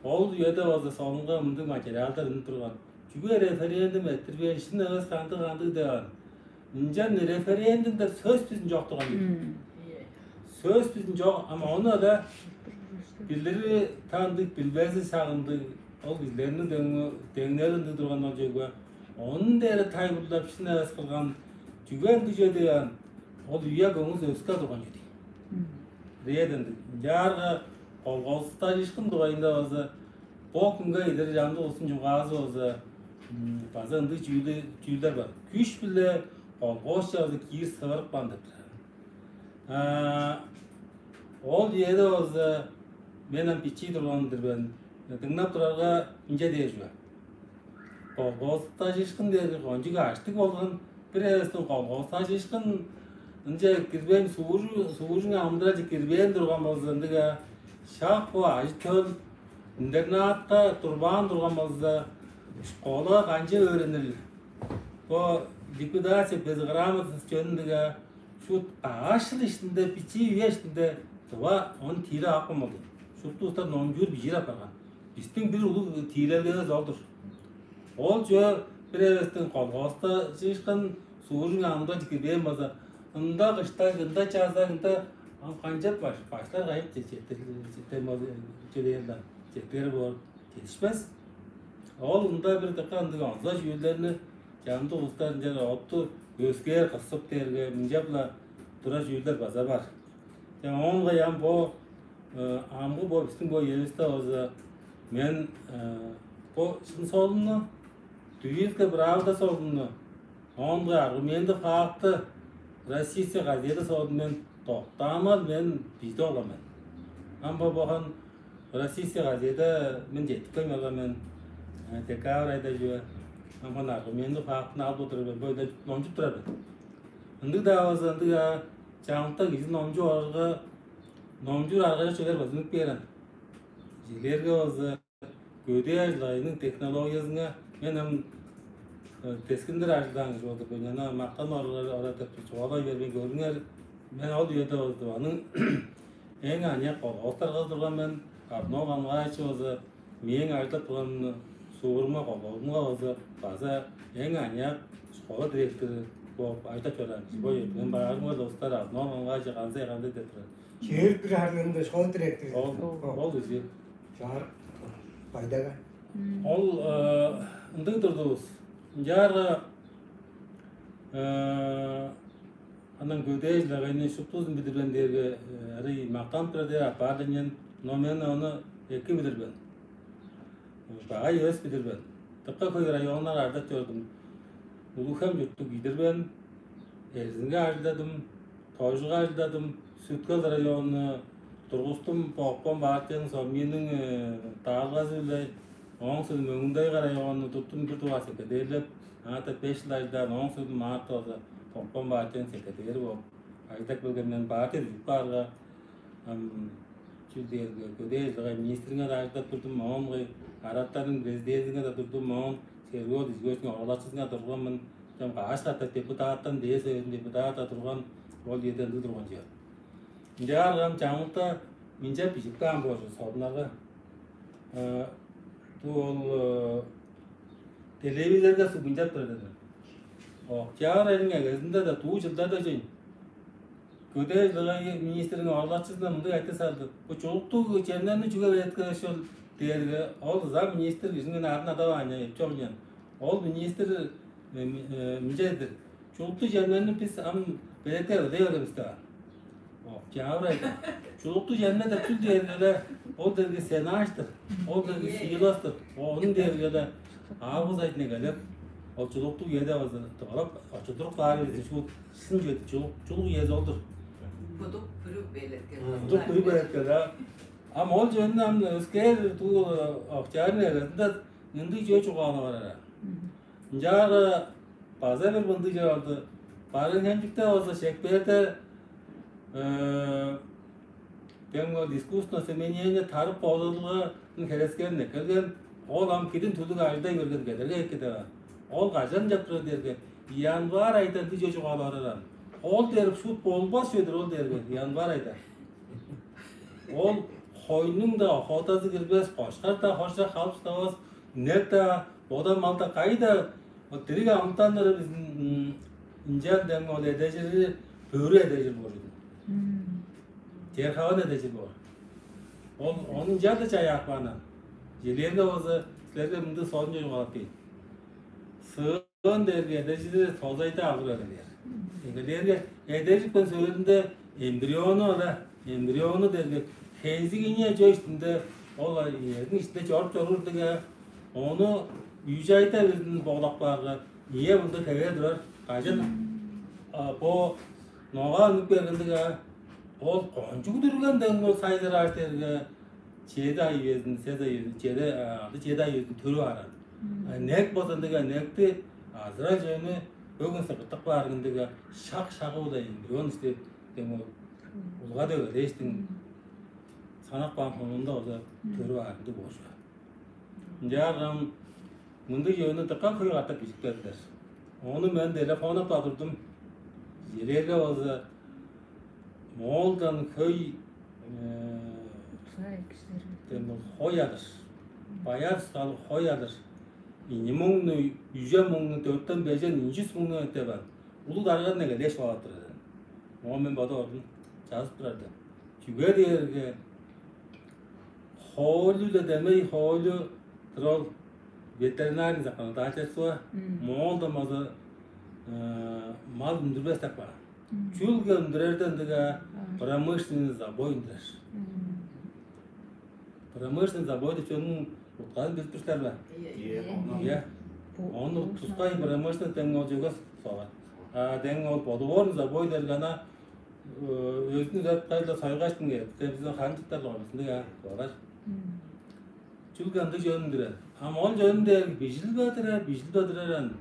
ол үеде болза солунга мындыг материалдар үнүп турган. Чүге референдум эрттирбээн, шын эвес кандыг-кандыг деп аан. Ынчан референдум деп сөс бизин чок турган ийик. Сөс бизин чок, ама ону ада билири таандыг, билбези сагындыг, ол кижилерниң деңнери ындыг турган ол чүве. Онун дээре тайылбырлап шын эвес кылган чүге ындыг чүве деп аан, ол үе көңүс өске турган чүве. Ред ындыг. Ынчаарга колхозтажыышкын дугайында база бо хүнге идер чамдык улустуң чугаазы болза база ындыг чүүлдер бар. Күш-биле колхозче база киир сывырыпкан деп турар. Ол үеде болза мен ам бичии турган-дыр мен. Дыңнап турарга ынча дээр чүве. Колхозтажыышкын дээрге кончуг аштыг болган, бир эвестен колхозтажыышкын ынча кирбейн, сууржуң амыдыралче кирбээн турган болза, ындыга шак бо ажы-төл интернатка турбаан турган болза, школага канчап өөренир? Бо ликвидация безграмотность чөнүндүге шут каш чыл иштинде, бичии үе иштинде тыва он тиилеп апкан болду. Шупту улустар номчуур бижиир апарган. Бистиң бир улуг тиилелгевис ол-дур. Ол чүве бир эвестен колхозтажыышкын сууржуң амда кирбээн база ында кыштаг, ында чазаг, ында ам канчап баш, баштар кайып чедер чедер боор, чедишпес. Ол ында бир дыка ындыг онза чүүлдерни чамдык улустар ынчаар отту өскээр кырсып дээрге мынчап-ла турар чүүлдер база бар. Оон каяан бо амгы бо бистиң бо үевисте болза мен бо шын солунну, Тувинская правда солунну, оон каяан аргументы факты, Российская газета солунну мен доктаамал мен бижип алган мен. Ам бо бохан Российская газета мен четтикпейн барган мен декабрь айда чүве. Ам бохан аргументы фактыны алып отурар мен, бо номчуп турар мен. Ындыг-даа болза ындыг-аа, чамдыкта кижи номчуп орарга, номчуур аргажок чүвелер база үнүп кээр аан. Чижээлээрге болза көдээ ажыл-агыйның технологиязынга мен ам дескиндир ажылдаан кижи болдур мен. Ана мактан орар деп чугаалай бербейн көрүңер. Мен ол үеде болду аның эң аныяк колхозтарга турган мен. Артынов Камгаевич болза мээң ажылдап турган суурумга, колхозумга болза база эң аныяк школа директору бооп ажылдап чораан кижи бо. Мен баарымга улустар Артынов Камгаевич кандай кандай деп турар. Чээр бир арлыында школа директору. Ол ол кижи. Чаар байдага. Ол ындыг турдувус. Ынчаарга анан көдээ чылагайны шуптузун билирбен дээрге арый мактанып турар дээр апаар деңнен, но мен ону эки билирбен. Багай эвес билирбен. Дыка хөй районнар ажылдап чордум. Улуг-Хем чурттуг кижи-дир мен. Эрзинге ажылдадым, Тожуга ажылдадым, Сүт-Хөл районну тургустум, Бокпон партияның Соминиң даалгазы-биле. Ооң соонда Мөңгүн-Тайга районну туттум, бир дугаар секретарьлап, аңаа беш чыл ажылдаан, ооң соонда маарта база Бокпон партияның секретары болуп ажылдап келген мен. Партия дүжүп каарга, ам чүл дээрге, көдээ чылгай министринге-даа ажылдап турдум, оон кой Араттарның президентинге-даа турдум, оон Сергей Дизгоевичтиң оралакчызынга турган мен. Ам каш катап депутаттан, Дээ Советиниң депутаты-даа турган, ол үеде ындыг турган чүве. Ынчаарга ам чамдыкта мынчап бижип каан боор чүве солуннарга. Дуу ол телевизорга суг мынчап турар-дыр. Октябрь айның эгезинде-даа, дуу чылдарда чейин көдээ чылгай министриниң оралакчызындан мындыг айтырыг салды: «Бо чулуктуг чернерни чүге белеткевес чүвел?» — дээрге, ол зам министр кижиниң арын адаваан, эпчок ийин. Ол министр мынча-дыр: Чулуктуг чемнерни бис ам белеткеп ылай берген бис-даа. Октябрь айда. Чулуктуг чемнер деп чүл дээрге-ле, ол дээрге сенаждыр, ол дээрге силостур. Ону дээрге-ле август айдан эгелеп, ол чулуктуг үеде база тывалап очудуруп каар эвес, шуут шын чүве чулук, чулук үези ол-дур. Будук бүрү белеткел. Будук бүрү белеткел, а. Ам ол чүвени ам өскээр дуу октябрь эгезинде ындыг чүве чугаалап барар. Ынчаарга база бир мындыг чыып алды. Барыын-Хемчикте болза Шекпээрде, э, дем ол искусственное осеменение, тарып бодалгазын херекселин эккелген, ол ам кидин түлүк ажылдай берген кедерге эки деп. Ол кажан чаптырар дээрге, январь айда ындыг чүве чугаалап барар. Ол дээрге шуут болбас чүве-дир ол дээрге, январь айда. Ол хойнуң-даа охотазы кирбес, кошкар-даа хоржок халып шыдавас, инек-даа, бода мал-даа, кайда, вот, дириг амытаннары бистиң ынчан дем ол эдежири бөрү эдежир боор чүве. Чер-хаван эдежир боор. Ол ону ынчаар-даа чаяап каан. Чижээлээрге болза, силерге мындыг сонча чугаалап кээр. Сыын дээрге эдежири тозайда алыр эгелээр. Эгелээрге эдежипкен сөөлүнде эмбриону ала, эмбриону дээрге хензигине чөй иштинде, ол ийениң иштинде чоруп чоруур дег, ону үш айда безин боолап каарга, ийе мында хевээр турар. Кажан бо ногаа үнүп берген дег, ол кончуг дүрген дең ол сайзыраар дээрге, чеди ай үезин, сес ай үезин, чеди, алды чеди ай үезин төрүп аарар. Инек болза ындыг, инекти азырал чүвени бөгүн сыргыттып каарыңдыг, шак-шагы-биле эмбрион иштеп, дем ол улгады эгелээштиң, санап каан хонуунда болза төрүп аарыңдыг болчук. Ынчаарга мындыг чүвени дыка хөй катап бижип бердилер. Ону мен телефоннап-даа турдум. Чижээлээрге болза, Моолдан хөй, э, дем ол хой адыр. Баян тускаалыг хой адыр. Ийи муңну, үжен муңну, дөртен бежен, ийи чүс муңну деп ан. Улуг дарганы эгелээш болуп турар. Оон мен бодап ордум, чазып турар деп. Чүге дээрге хоолю-ла демей, хоолю-дур ол ветеринарный законодательство, Моолдан база мал үндүрбес деп каан. Чүл кылдыр үндүрерден дега промышленный забой үндүрер. Промышленный забой деп чонуң утказын билип тур силер бе? Ийе. Ону тускай промышленный дең ол чөгес соогат. А дең ол подворный забой дерге ана өзүнү зат кайда сойгаш дыңе, бизин ханчыктар логосунда я болар. Чүл кандыг чөөн дирен. Ам ол чөөн дээр бижил бадырар, бижил бадыраран.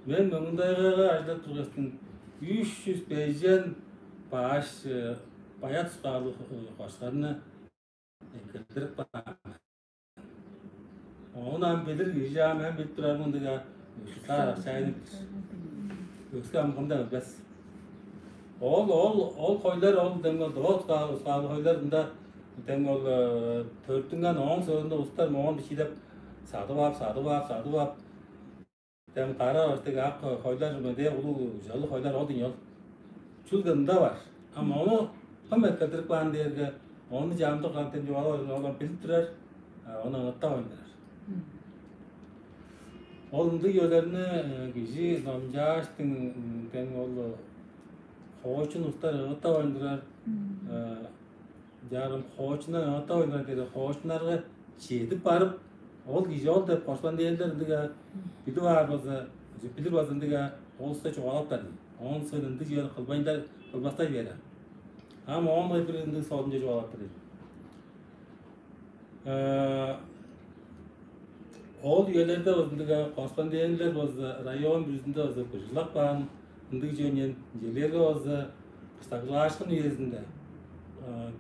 Мен мөңүндайгага ажылдап тургастың үч чүс бежен баш баят скаалыг кошкарны эккелдирип каан. Ону ам билир кижи ам мен билип турар мындыга саар акчайны өске ам кымда билбес. Ол ол ол хойлар ол дем ол доо скаалы хойлар мында дем ол төрүттүнген ооң соонда устар моон бичиидеп садып ап садып ап садып ап дем кара баштыг ак хойлар медээ улуг ужалыг хойлар ол дийин ол. Чүл кында бар. Ам ону кым эккелдирип каан дээрге ону чамдык кантен чугаалап олар билип турар, ону ыттап ойнурар. Ол ындыг чүвелерни кижи номчааштың дең ол хоочун устар ыыттап ойнурар. Чаарым хоочуннар ыыттап ойнурар деди хоочуннарга чедип барып, ол кижи ол деп корган дээрлер ындыга билип аар база билир база ындыга ол уста чугаалаптар. Оон сен ындыг чүвени кылбайындар кылбастай бээр. Ам оон бир ындыг соодунче чугаалаптар. Ол үелерде базындыга корреспондентлер база район бүрүзүндө база быжыглап каан ындыг чүвенен жилерге база кыстаглаашкын үезинде,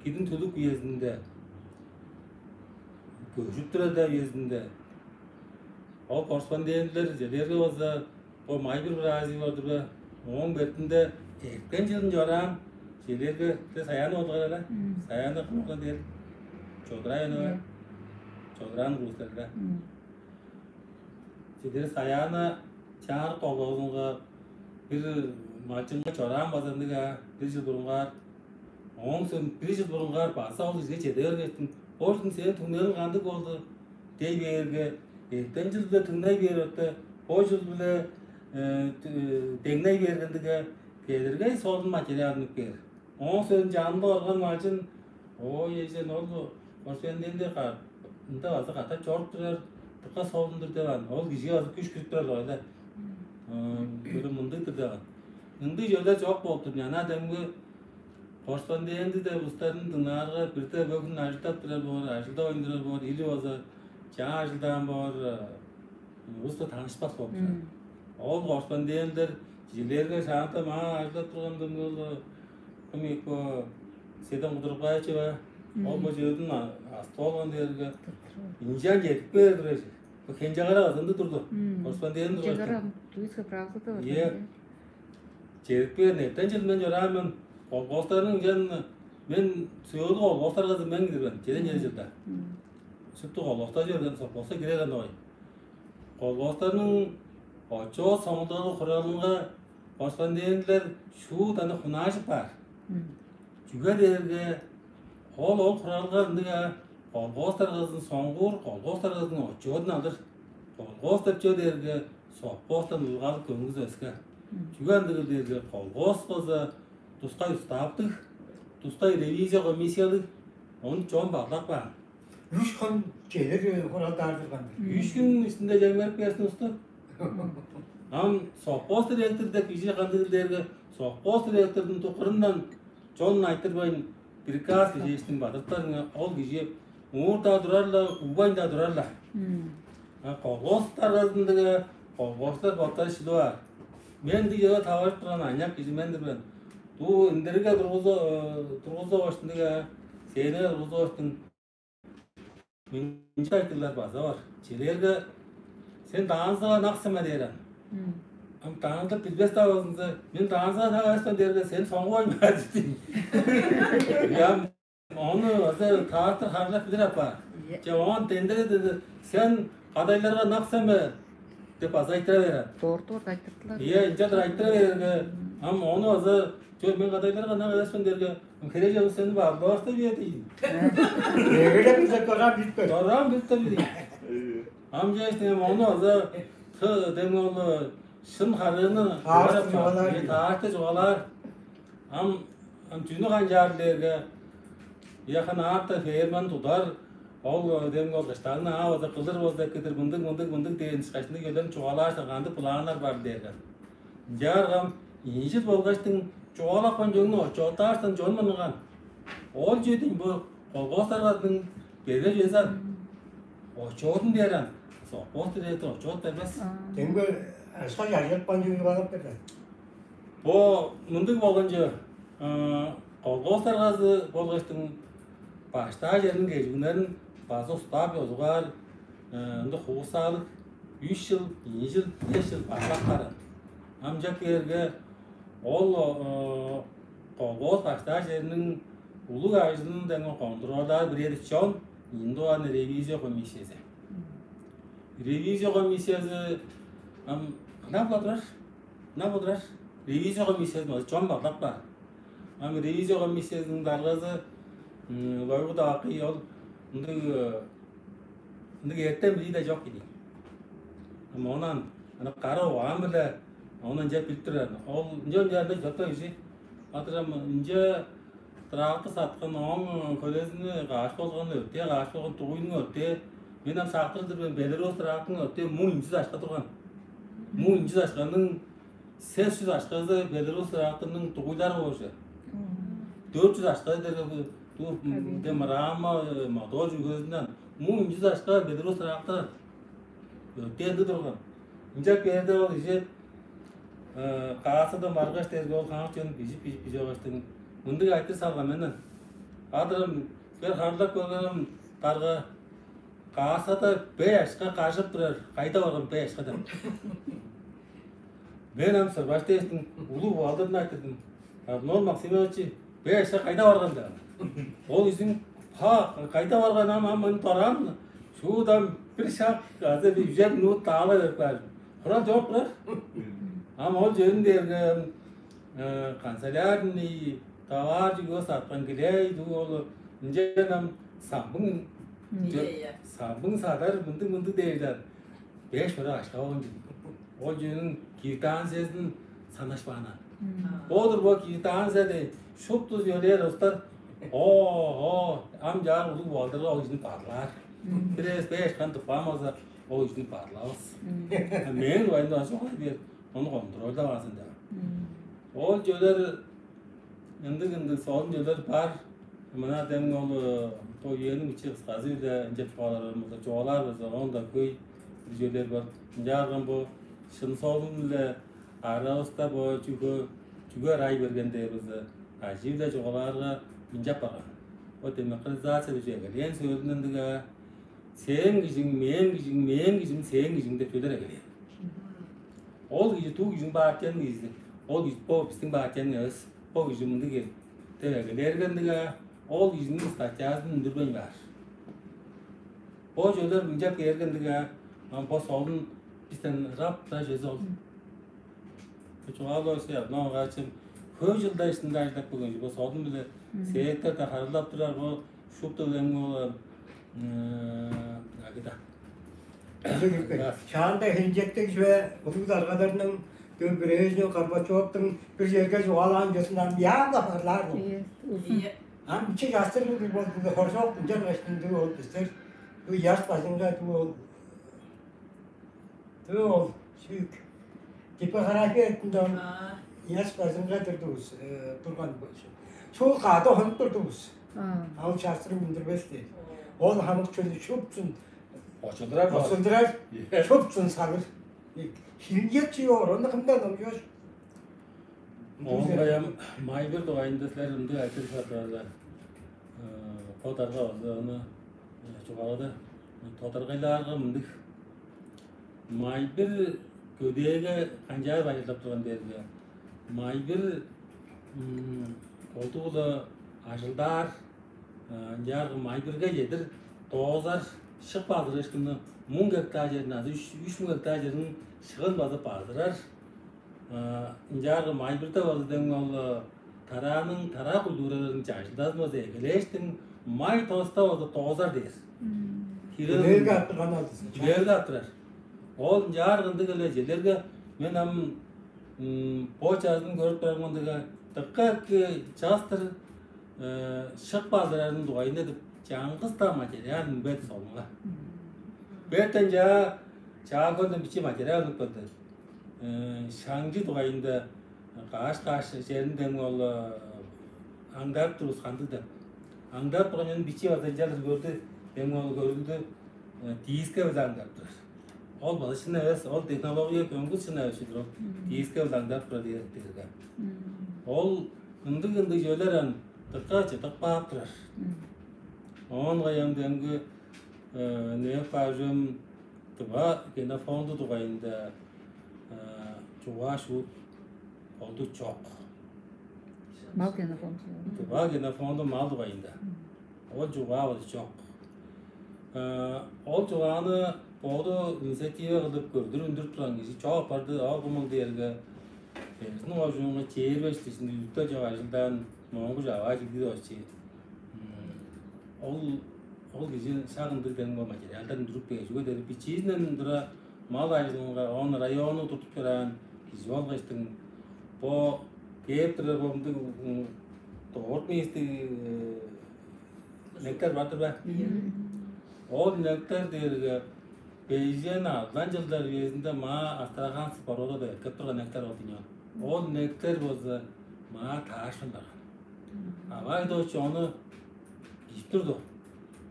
кидин тулук үезинде, көжүп турар үезинде ол корреспондентлер жилерге база Бо май бир бразил бар-дыр бе? Ооң бетинде эрткен чылын чораан чилерге саяны болгар эле. Саяны кымга дээр? Чодурай өнүгө. Чодураан курустар эле. Силер саяны чаар колоозунга бир малчынга чораан база ындыг бир жыл бурунгаар. Ооң соң бир жыл бурунгаар база ол кижиге чеде бергештиң, бо жылдың сээң түңнелиң кандыг болду? Дей бээрге, эртен чылда түңней бээр өтте, бо чыл-биле деңней бергендиге, кедергей солун материалын үпкээр. Оон сөөн чанында орган малчын: «Ой, эжен, ол корреспондентти ында база катап чоруп турар, дыка солун-дур» деп ан. Ол кижиге база күш кирип турар болгай да. Бир мындыг-дыр деп ан. Ындыг чүвелер чок болуп тур. Ана демги корреспонденти деп устарын дыңнаарга, бирде бөгүн ажылдап турар боор, ажылдап ойнурар боор, или болза чаа ажылдаан боор, улуста таныспас болуп турар. Ол корреспонденттер кижилерге шаанда маа ажылдап турган дымгыл кым ийик бо Седен Кудурукбаевич ба? Ол бо чыыдын астып алган дээрге, инчаан чедип кээр турар. Бо Хенчегара ызынды турду. Корреспондент тургаш. Хенчегара, Тувинская правда да бар. Чедип кээр. Эртен чыл мен чораан мен. Колхозтарның ынчан мен сөөлү колхозтарга мен кирген. Чеден чеди чылда. Шупту колхозтар чорген, совхозка киреген огай. Колхозтарның отчёт соңгулдары хуралынга корреспонденттер шуут аны хунаажып каар. Чүге дээрге ол ол хуралга ындыга колхоз даргазын соңгуур, колхоз даргазының отчётун алыр. Колхоз деп чүве дээрге совхозтан ылгалып көңгүс өске. Чүге ындыгыл дээрге колхоз болза тускай уставтыг, тускай ревизия комиссиялыг, ону чон баглап каан. Үш хүн чедер хуралдаар турган-дыр. Үш хүн үстүнде чемгерип кээсин усту. Ам совхоз директор деп кижи кандыгыл дээрге, совхоз директордун тукурундан чон айтырбайн, приказ кижээштиң бадырыптарыңа ол кижи муурда турар-ла, угбайн-даа турар-ла. А колхоз даргазындыга колхозтар боттары шилип аар. Мен дыйыга таварып турган аныяк кижи мен-дир мен. Дуу индирге тургузу тургузу оштундуга, сээне тургузу оштун. Мынча айтыглар база бар. Чилерге: «Сен даанзыга ынак сен бе?» — дээр ан. Ам даанзып билбес-даа болзунза: «Мен даанзыга ынак эвес мен» — дээрге: «Сен соңгувайн баар» — дидим. Ам ону база таартыр харылап билир апаар. Че, оон дендере деди: «Сен кадайларга ынак сен бе?» — деп база айтыра берер. Дорт-дорт айтырдылар. Ийе, ынчалдыр айтыра бээрге, ам ону база: «Чор, мен кадайларга ынак эвес мен» — дээрге: «Херээжен сени барлавас деп ийе» — дейн. Эгелеп биза көрам бит көр. Дораан бит деп ийин. Ам чээштиң ам ону база ты демги ол шын харыыны таарты чугаалаар. Ам ам чүнү канчаар дээрге, яхан аапта ферманы тудар, ол демги ол кыштааны аа база кылыр болза эккедир, мындыг мындыг мындыг дээн ышкаш ындыг чүвелерин чугаалаарсан, кандыг планнар бар дээрге. Ынчаарга ам ийи чыл болгаштың чугаалапкан чүвеңни отчёттаарсан, чон мыныңган. Ол чүве дээйн бо колхоз даргазының берге чүвези ан. Отчётун дээр ан. Совхоз директору отчёт бербес. Демге ашка чажырыпкан чүве чугаалап берген. Бо мындыг болган чүве, колхоз даргазы болгаштың баштаа черниң кежигүннерин база устап ёзугаар, ындыг хуусаалыг үш чыл, ийи чыл, беш чыл баштап каан. Ам чак кээрге ол колхоз баштаа черниң улуг ажылын деңе контролдаар бирээди чон, индуаны ревизия комиссиясы. Ревизия комиссиясы ам кынап-ла турар. Ынак олурар. Ревизия комиссиязын чон баглап каар. Ам ревизия комиссиязының даргазы Лойгу Давакый ол ындыг ындыг эртем билии-даа чок кижи. Ам онан ана кара угаан-биле ону ынча билип турар. Ол ынча ынча ында чоптуг кижи. Атырам ынча трактор саткан, ооң хөлезини каш болган, өртээ каш болган, дугуйнуң өртээ. Мен ам сактыр-дыр мен, Беларусь тракторунуң өртээ муң инчи дашка турган. Муң инчи дашканың сес чүс дашказы Беларусь тракторунуң дугуйлары болчу. Дөрт чүс дашказы дерге бу дем рама, мотор чүгезинден муң инчи дашка Беларусь трактор өртээ ынды турган. Ынчап кээрде ол кижи каасадан баргаш дерге ол хамык чон бижип бижип бижип алгаштың мындыг айтыр салган менден. Адырым, силер харылдап көргеним дарга каасада бей ашка кажып турар, кайда барган бей ашка деп. Мен ам сырбаш дээштиң улуг бухгалтерден айтырдым. Арнольд Максимович, беш кайда барган деп. Ол изин па кайда барган ам ам мын бараан шуудам бир шак азы бир үжер минут даала берип каар. Хурал чок турар. Ам ол жерин дээрге канцелярный товар чүгү саткан килей дуу ол ынчан ам самбың самбың садар мындыг мындыг дээр беш ура ашка болгон жигит. Ол чүвениң квитанциязын санашпааннар. Бодур бо квитанция де шупту чөлээр устар. Оо, ам чаар улуг болдурга ол кижини бадылаар. Бир эвес беш кан тыппаан болза, ол кижини бадылавас. Мээң дугайымда база чогай бээр, ону контрольдаваазын деп. Ол чөлер ындыг-ындыг солун чөлер бар. Мына демги ол бо үениң ичи кысказы-биле ынча чугаалаар болза, чугаалаар болза, оон-даа хөй чөлер бар. Ынчаарган бо шын солун-биле аравыста бо чүге чүге ырай берген дээр болза, ажыы-биле чугаалаарга ынчап барган. Бо демократизация деп чүве эгелээн сөөлүнден дыга сээң кижиң, мээң кижиң, мээң кижим, сээң кижиң деп чөлер эгелээн. Ол кижи туу кижиң партияның кижизи, ол кижи бо бистиң партияның эвес, бо кижи мындыг деп эгелээргендиге, ол кижиниң статьязын үндүрбейн баар. Бо чөлер мынчап кээргендиге, ам бо солун бистен ырап-даа чөзү ол. Чугаалап өске, но качым хөй жылда ишинде ажылдап келген бо солун биле сээктер-даа харылап турар бо шупту эң ол агыда. Шаанда хинчектиг чүве улуг даргаларның Брежнев, Горбачевтуң бир черге чугаалаан чүвезинден явно харлаар бу. Ам чи жастырбыз болду хоржок ынчан качтынды ол бистер бу яш бажыңга дуу ол дуу ол шүүк типография эртинде яш бажыңга турдувус турган болчу. Шул каада хонуп турдувус. Ал чарсырын билдирбес дейт. Ол хамык чөлү шупчун очулдурар, очулдурар, шупчун сагыр. Хилинчек чи оор, ону кымдан номчош? Оон каяам майбир дугайында силер ындыг айтыр садыгарлар. Кодарга база аны чугаалады. Тодаргайлаарга мындыг. Майбир көдээге канчаар байырлап турган дээрге, майбир колдугула ажылдаар, ынчаарга майбирге чедир доозар шык базырыышкынны муң гектар черин азы үч муң гектар черин шыгын базып базырар. Ынчаарга майбирде база дең ол тарааның тараа культураларын чажылдазын база эгелээштиң май тоста база доозар дээр. Хүлээлге аттырган алдысы. Хүлээлге аттырар. Ол ынчаар ындыг эле черлерге мен ам бо чазын көрүп турарым ындыга дыкка эки частыр шык базырарының дугайында деп чаңгыс-даа материал үнмеди солунга. Бертен чаа чаагондан бичи материал үнүп келди. Шаңчы дугайында каш-каш черинден ол аңдарып турувус кандыг деп. Аңдарып турган чонун бичии база ынчалдыр көрдү, эми ол көрүлдү, дииске биле аңдарып турар. Ол база шын эвес, ол технология көңгүс шын эвес чүдүр ол. Дииске биле аңдарып турар дээрге. Ол ындыг-ындыг чөлер ан дыка чыдып каап турар. Оон каян демги неп бажым тыва генофонду дугайында чугаа шуут олду чок. Мал генофонду. Тыва генофонду мал дугайында. Ол чугаа ол чок. Ол чугааны боду инициатива кылып көрдүр үндүрүп турган кижи чок апарды. Ол кумул дээрге Эрзин кожуунга чээрбеш дижинде үстө чок ажылдаан моңгуш аваа чигди очи. Ол ол кижи шак ындыг дең бо материалдар үндүрүп бээр. Чүге дээрге бичиизинден тура мал ажылынга он районну тутуп чораан кижи болгачтың бо кээп турар бо мындыг догурт мээстиг нектер бар-дыр бе? Ол нектер дээрге бежен алдан жылдар үезинде маа астраханский порода деп эртеп турган нектер ол дийин. Ол нектер болза маа таарышпайн барган. Авай доочу ону кижип турду.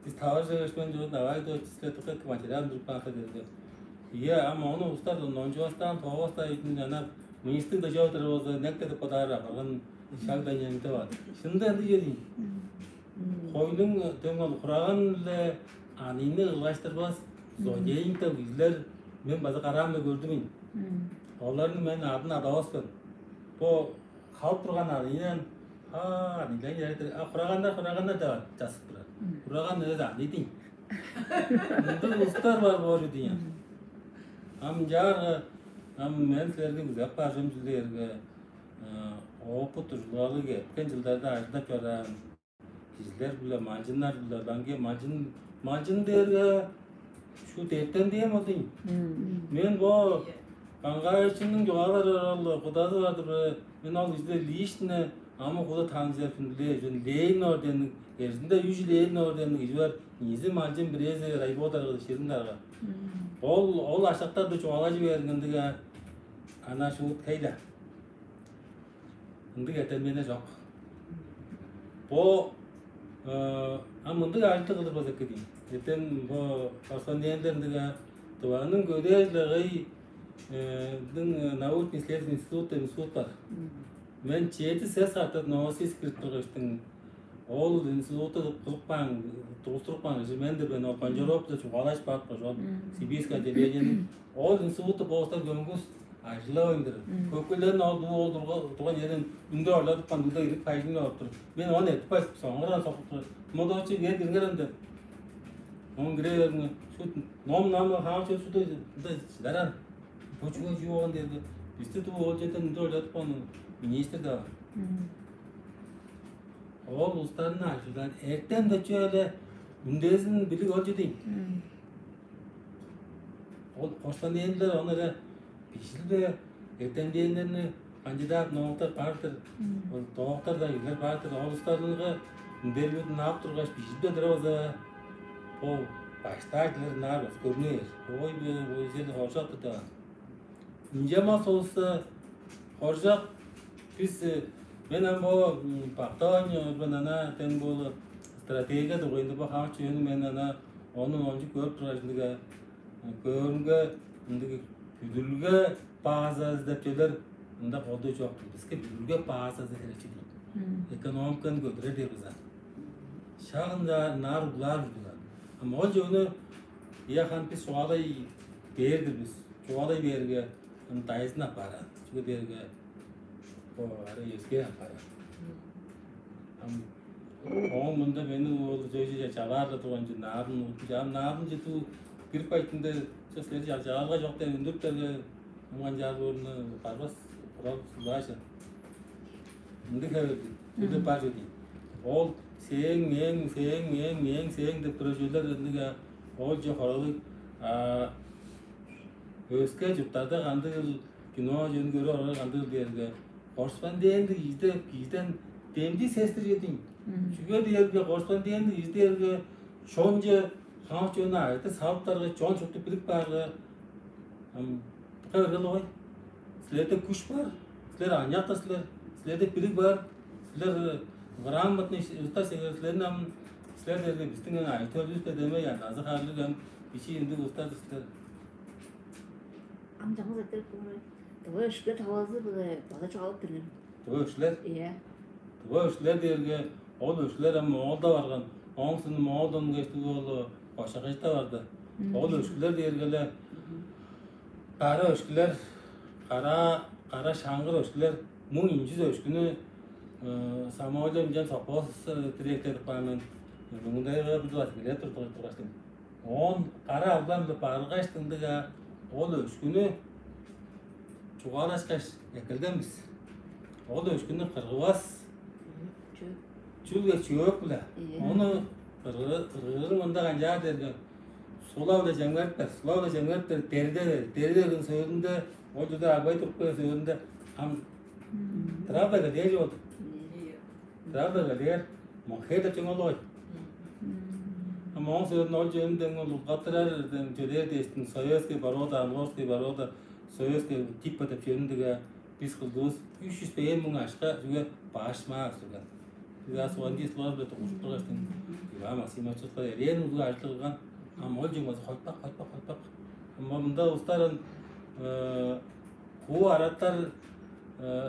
Бис тавар жегешпен чордун авай доочу силер тыка эки материал туруп каапта дээрге. Ие, ам ону устар нончувастаан тоовастаа үйтүн жана мыйыстыг да жоо турар болза нектер деп бодаар апарган шаг даньянгда бар. Шынында ындыг чедиң. Хойнуң дөң ол хураган-биле анийни ылгаштырбас злодеиң деп кижилер мен база караам-биле көрдүм. Оларның мен адын адавас мен. Бо халып турган анийинен а анийден а хураганнар хураганнар деп часып турар. Хураган эвес аний дейм. Мындыг улустар бар боору дейм. Ам ынчаарга ам мен силерге күзеп бажым силерге опыт ужулгалыг эрткен жылдарда ажылдап чораан кижилер-биле малчыннар-биле ылаңгыя малчын малчын дээрге шуут эртен дээн болдуң. Мен бо Каңгаайчының чугаалары ол кудазы бар-дыр бе? Мен ол кижиде лично ам куда таныжар хүндүлээр. Ленин орденниң, эрзинде үш Ленин орденниң кижи бар, низи малчын, бирээзи райбодарга, ширин дарга. Ол ол ашактарды чугаалажы берген ындыг. Ана шуут хейла. Ындыг эртемденнер чок. Бо а мындыг ажылды кылыр болза эки дейм. Эртен бо Арслан дээндер ындыга Тываның көдээ чылыгайдың научный исследовательский институт деп институт бар. Мен чеди сес катап Новосибирск кирип тургаштың, ол институтту кылып каан, тугустуруп каан кижи мен-дир мен. Ол Гончаровда чугаалашып каапкаш, ол Сибирское отделениени, ол институтту боостар көңгүс ажылавайн-дыр. Көккүлерин ол дуу ол турган черден үндүр орлатып каан дылда кирип кайжыңнап алып тур. Мен ону эртип кайтып, соңгураан сокуп тур. Модочу кээр кириңер ам деп. Оон кире бериңер. Шут ном-нам хаам чөп шуду ында чыдарар. Бо чүге чүү болган дээрге, бисти дуу ол черден үндүр орлатып каан министр-даа бар. Ол улустарны ажылдан эртен-даа чүве-ле үндезин билиг ол чүдейн. Ол Константинлер ону-ла бижилбе эртемденнерни кандидат нооктар бар-дыр. Ол доктор-даа кижилер бар-дыр. Ол улустарынга үндербирин ап тургаш, бижилбе тура база ол баштаажылар ынаар көрнээр. Ой бе, ой сени хоржок-тур деп. Ынча мас болза хоржок. Бис мен ам бо бактавайн мен ана тен болу стратегия тургайында бо хамык чүвени мен ана ону ончук көрүп тургаш, ындыга көөрүмге, ындыг бүдүлге базазы деп чүвелер ында кодуу чок. Биске бүдүлге базазы херечи дейт. Экономиканы көдүрер дээр база. Шагында наар углаар ужурлар. Ам ол жөнү яхан бис чугаалай бээр-дир бис. Чугаалай бээрге, ам дайзын аппааран. Чүге дээрге бо ара өске аппааран. Ам оон мында мени ол сөйже чалаарда турган чү наадым уту. Ам наадым читу кирип кайтында силер чалчаалга чок деп үндүрүптерге, ам канчаар боорунда барбас, курал сулаажа. Ындыг хевирдиг. Чүдү бар чүдү. Ол сээң, мээң, сээң, мээң, мээң, сээң деп тура чүвелер ындыг. Ол же хоралыг. А өске чурттарда кандыгыл кино жөнү көрүп орар кандыгыл дээрге, корреспонденттиг ийде кииден демди сестир чедиң. Чүге дээрге корреспонденттиг ийдээрге чонче хамык чонну айда салыптарга, чон чукту билип каарга, ам кыргыл ой. Силерде күш бар, силер аныяктар силер, силерде билиг бар, силер грамотный устар силер, силерни ам силер дээрге бистиң ан айтып өлүбүс бе демей, ан азы харлыг ан бичии ындыг устар силер. Ам чаңгыс айтырып болур. Давай өшке тавазы биле база чугаалап берген. Тыва өшкүлер? Ийе. Тыва өшкүлер дээрге ол өшкүлер ам Моолда барган. Ооң соонда Моолдан кештиг ол Кошакайта барды. Ол өшкүлер дээрге-ле кара өшкүлер, кара кара шаңгыр өшкүлер. Муң инчис өшкүнү Самойлов ынчан сопоос директор кылып каан мен. Муңдайга бир бас биле турдур тургаштым. Оон кара албан баргаш дыңдыга ол өшкүнү чугаалашкаш эккелген бис. Ол өшкүнү кыргывас. Чүл. Чүлге чөөк-биле. Ону кыргырын мында канчаар дерге, сула-биле чемгериптер, сула-биле чемгериптер, дериде бер. Дериде берген сөөлүнде, ол чүде агбай туруп келген сөөлүнде ам тырап берген дээш болду. Тырап берген дээр, мохе деп чоң ол ой. Ам оң сөөлүн ол жөнүнден ол улгаттырар чөдээр дээштин советский порода, амгорский порода, советский типа деп чөнүндүге бис кылдывыс үч жүз бейин муң ашка чүге баш маа өстүрген. Биза суган дис лор бе тугушуп тургаштын Иван Максимович тутка эрээн улуг ажылдыгылган. Ам ол жумазы хойтпак, хойтпак, хойтпак. Ам мында устарын хуу араттар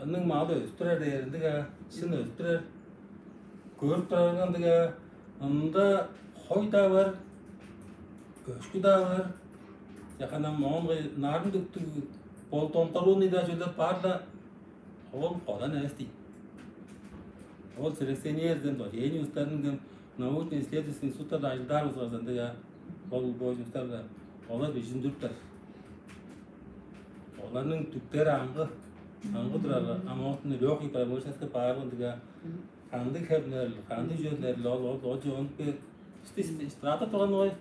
ының малы өстүрер дээрин дыга шын өстүрер. Көрүп турарыңан дыга ында хой-даа бар, өшкү-даа бар. Жаканам оон нарын дүктүг болдонторууну-даа чөлеп баар-ла, ол кодан эвес дейт. Ол селекционерден, гениустардан, научный исследовательский институттарда ажылдаар болзуңарза ындыга, ол боожуңустарга олар бижиндириптер. Оларның дүктери аңгы, аңгы турарга, ам оон легкий промышленностька бааргын дыга, кандыг хевнерил, кандыг чүвелерил ол ол ол чогунуп бээр. Исти страта турган ой.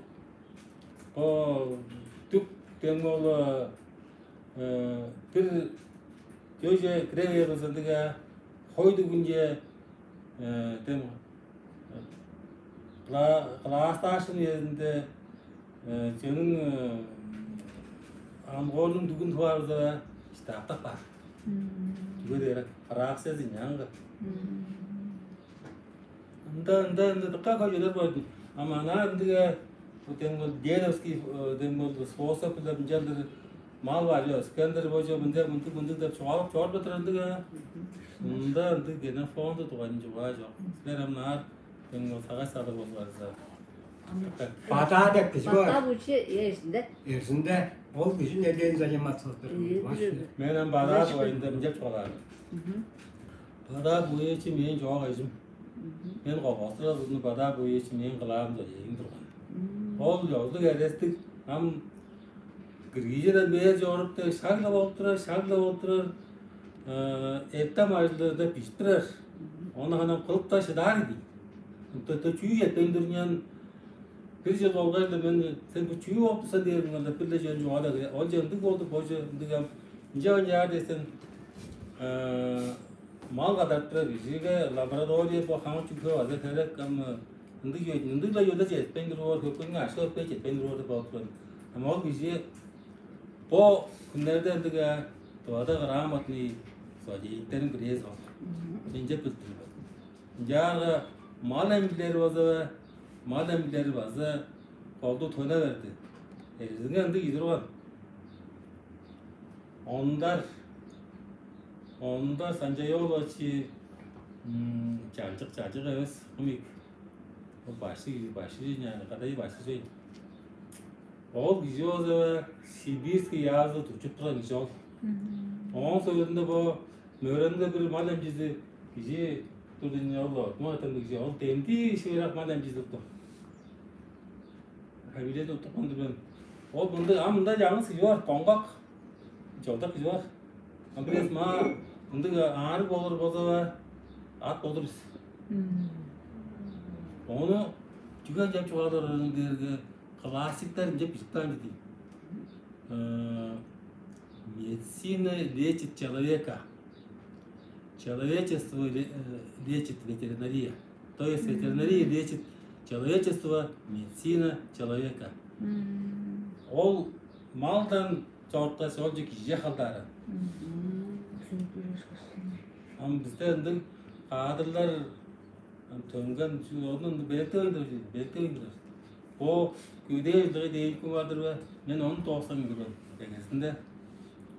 Бо дүк дең ол Э, бир чөйже кире бээр болза, ындыг-а, хой дүгүнче, э, дем, э, кла-, класс старшин үезинде, э, чөнүң, э, ангоорнуң дүгүн тываарда, штаптап каар. Чүге дээрге фракциясы ынчаангы. Ында, ында, ында дыка хөй чүвелер бар. Ам анаа ындыг, э, дем бол дедовский, э, дем бол способ-биле мынчалдыр мал бажы өскендир, бо чүве мынча, мындыг, мындыг деп чугаалап чорупкан турар ындыг, э. Ында ындыг генофонду дугайында чугаа чок. Силер ам ынаар дем бол сагыш салыр болзуңарза. Бадаа деп кижи бар. Бадаа буучу эрзинде. Эрзинде ол кижи неден заниматься отыр. Мен ам бадаа дугайында мынча чугаалаар. Бадаа буучу мээң чоок эжим. Мен колхозтур азыны бадаа буучу мээң кылаам деп ээн турган. Ол ёзулуг эрестиг ам киргижеден бээр чоруп дег, шаг-ла болуп турар, шаг-ла болуп турар, э, эртем ажылдыырда бижип турар. Ону ханам кылып-даа шыдаар ийди. Ынтыта чүү четпейн турунчан, бир чыл болгай-ла мен: «Сен бо чүү болуп турсан?» — дээрим канда, бир-ле чон чугаалап: «Ол чер ындыг болду, бо чер ындыг ам». Ынча ынчаар дээсен, э, мал кадарып турар кижиге лаборатория, бо хамык чүве база херек, ам ындыг чүве, ындыг-ла чүве четпейн туруп ор, хөкүнүң акша-көпеек четпейн туруп ор деп бодуп турган. Ам ол кижи бо хүннерде ындыг, а, Тывада грамотный злодейниктерниң бирээзи ол. Мен чеп билдирбейн. Ынчаарга мал эмчилери база, мал эмчилери база колду тона берди. Эрзинге ындыг ийи турган. Ондар, Ондар Санчай-оолович, м, чалчык, чалчык эвес, кымык. Ол башкы кижи, башкы кижи, кадай башкы кижи. Ол кижи болза Сибирский язвага тутчуп турган кижи ол. Ооң союзунда бо мөренде бир мал эмчизи кижи турду, ол ортумак этен кижи, ол демди шыырак мал эмчизи турду. Фамилияны уттупкан-дыр мен. Ол мындыг, а мында чаңгыс кижи бар, Доңгак. Чолдак кижи бар. Ам бирээс маа мындыг аарыг болур болза, ат болур бис. Ону чүге ынчап чугаалаар дээрге, классиктер ынчап бижип каан чүве дийин. Э, медицина лечит человека, человечество ле-, э, лечит ветеринария. То есть ветеринария лечит человечество, медицина человека. Ол малдан чоруткаш, ол же кижи халдааран. Ам бисте ындыг кадрлар, ам төнген, чү-, ону белектевейн турар, белектевейн турар. Бо көдээ ылдыгы дээйикпин бар-дыр бе? Мен ону дооскан көрген эгезинде.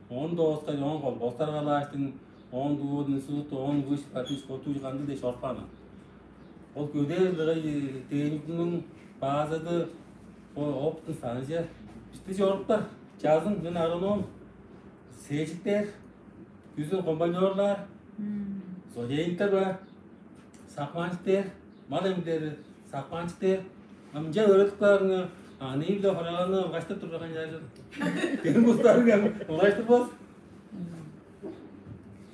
Ону дооскаш, оон колхозтар калааштың, оон дуу институт, оон высший практический спорту кандыг дээш орпаан. Ол көдээ ылдыгы дээйикпиниң базады, бо опытный станция. Бисти чоруптар. Чазын мен агроном, сээжиктер, күзүн комбайнерлар, злодейниктер бе, сакманчыктер, мал эмчилери, сакманчыктер. Ам ынча өөредип каарыңар, аныын-биле хораганны ылгаш турган чажын. Дем бустарың ам ылгаш турбас.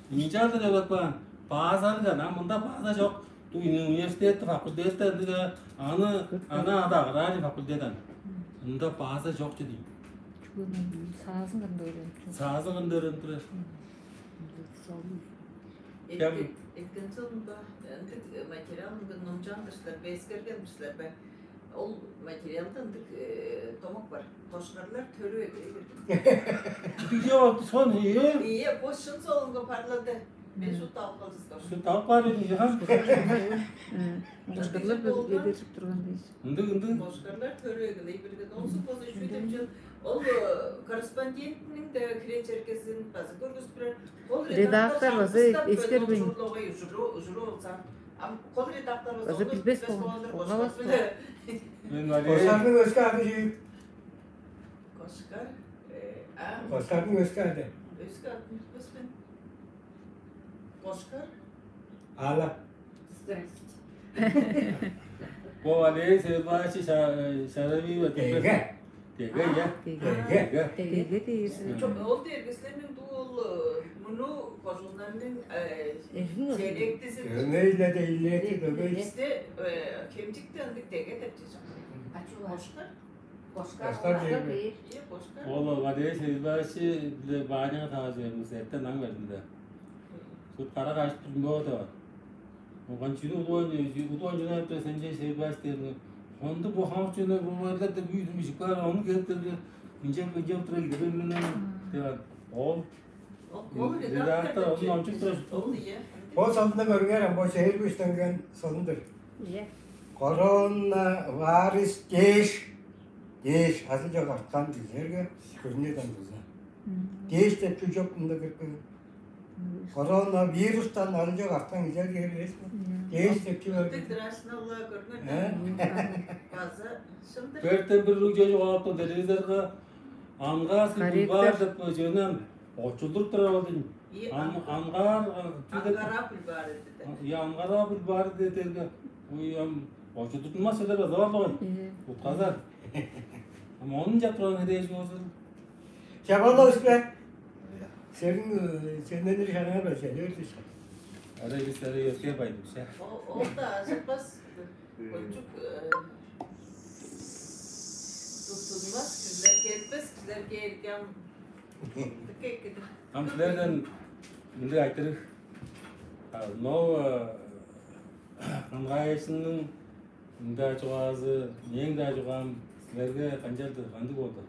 Ынчалдыр чогап каан, базалыг ана, мында база чок. Университетте, факультетте ындыг, аны, ана ада аграрий факультет ан. Мында база чок чү дейм. Чүгүн саазын кырында өөренип чор. Саазын кырында өөренип турар. Эрткен, эрткен соонда ындыг материал, ындыг номчаан-дыр силер бе, эскерген-дир силер бе? Ол материалда ындыг, э, домак бар. Кошкарлар төрүп эгелей берген. Чүдү чок сон, ийе? Ийе, бо шын соонга парлады. Мен шут алып калдым. Шут алып каар эдим, жахан. Кошкарлар бедерчип турган дейш. Ындыг, ындыг. Кошкарлар төрүп эгелей берген. Олсун болза чүү деп чыл. Ол, э, корреспондентниң де кире черкезин база көргүзүп турар. Ол редактор база эскербейн. Ужуру, ужуру болса. Ам кол редактор болса, база билбес болган. Мен Мария. Кошкарның өске ады чүү? Кошкар, э, а? Кошкарның өске ады. Өске ады билбес мен. Кошкар. Алап. Здрасте. Бо Валерий Седлаевич Шаравиева. Деге. Деге, я? Деге. Деге. Деге дейсиң. Чок, ол дээрге силерниң дуу ол, э, муну кожууннарның, э, эргин черектизи. Көмейле дейле, көмей. Бисте, э, Хемчикте ындыг деге деп чыжак. Ачуу башка. Бошкар. Бошкар дээр бе? Ол Валерий Седилбаевич биле Ваняга таажы бердиңер, эртен аң бердим да. Шуут кара кашып турдум бо деп. Оон чүнү удуган, удуган чүнү айтып, сен че Седилбаевич дээрин. Онду бо хамык чүнү бу барлар деп үйдүм ижип каар, ону кээп деп, ынча ынча тура киде бермин деп. Ол Ол редактор, редактор, ону номчуп турар. Ол, ийе. Бо солунну көрүңер, бо чээрби үштен келген солун-дур. Ийе. Коронавирус дээш, дээш, азы чок арткан кижилерге көрүнүп турар болза. Дээш деп чүл чок мында кирип келген. Коронавирустан азы чок арткан кижилерге дээш. Дээш деп чүл бар. Ындыг страшно-ла көрүңер. Э? База шын-дыр. Бертен бир уруг чөже калыптын телевизорга «Ангарский бульвар» деп чөөнү очулдуруп турар болду. Ан-, ангар, а, чүү деп? Ангара бульвары деди. Я, Ангара бульвары дээрге, ой, ам, очулдуртунмас черлер база бар болгай. Утказар. Ам онун чап турган херээжи болзун. Чабалавыс бе? Сениң, э, сенден бир шараңар бар, чеде берди. Ара бис ара өске байдым ша. Ол да ажырбас. Кончуг, э, туттунмас кижилер, келбес кижилер кээрге ам. Ам силерден мындыг айтырыг. А, но, э, Кангайышының мында чугаазы, мээң-даа чугаам силерге канчалдыр, кандыг болду?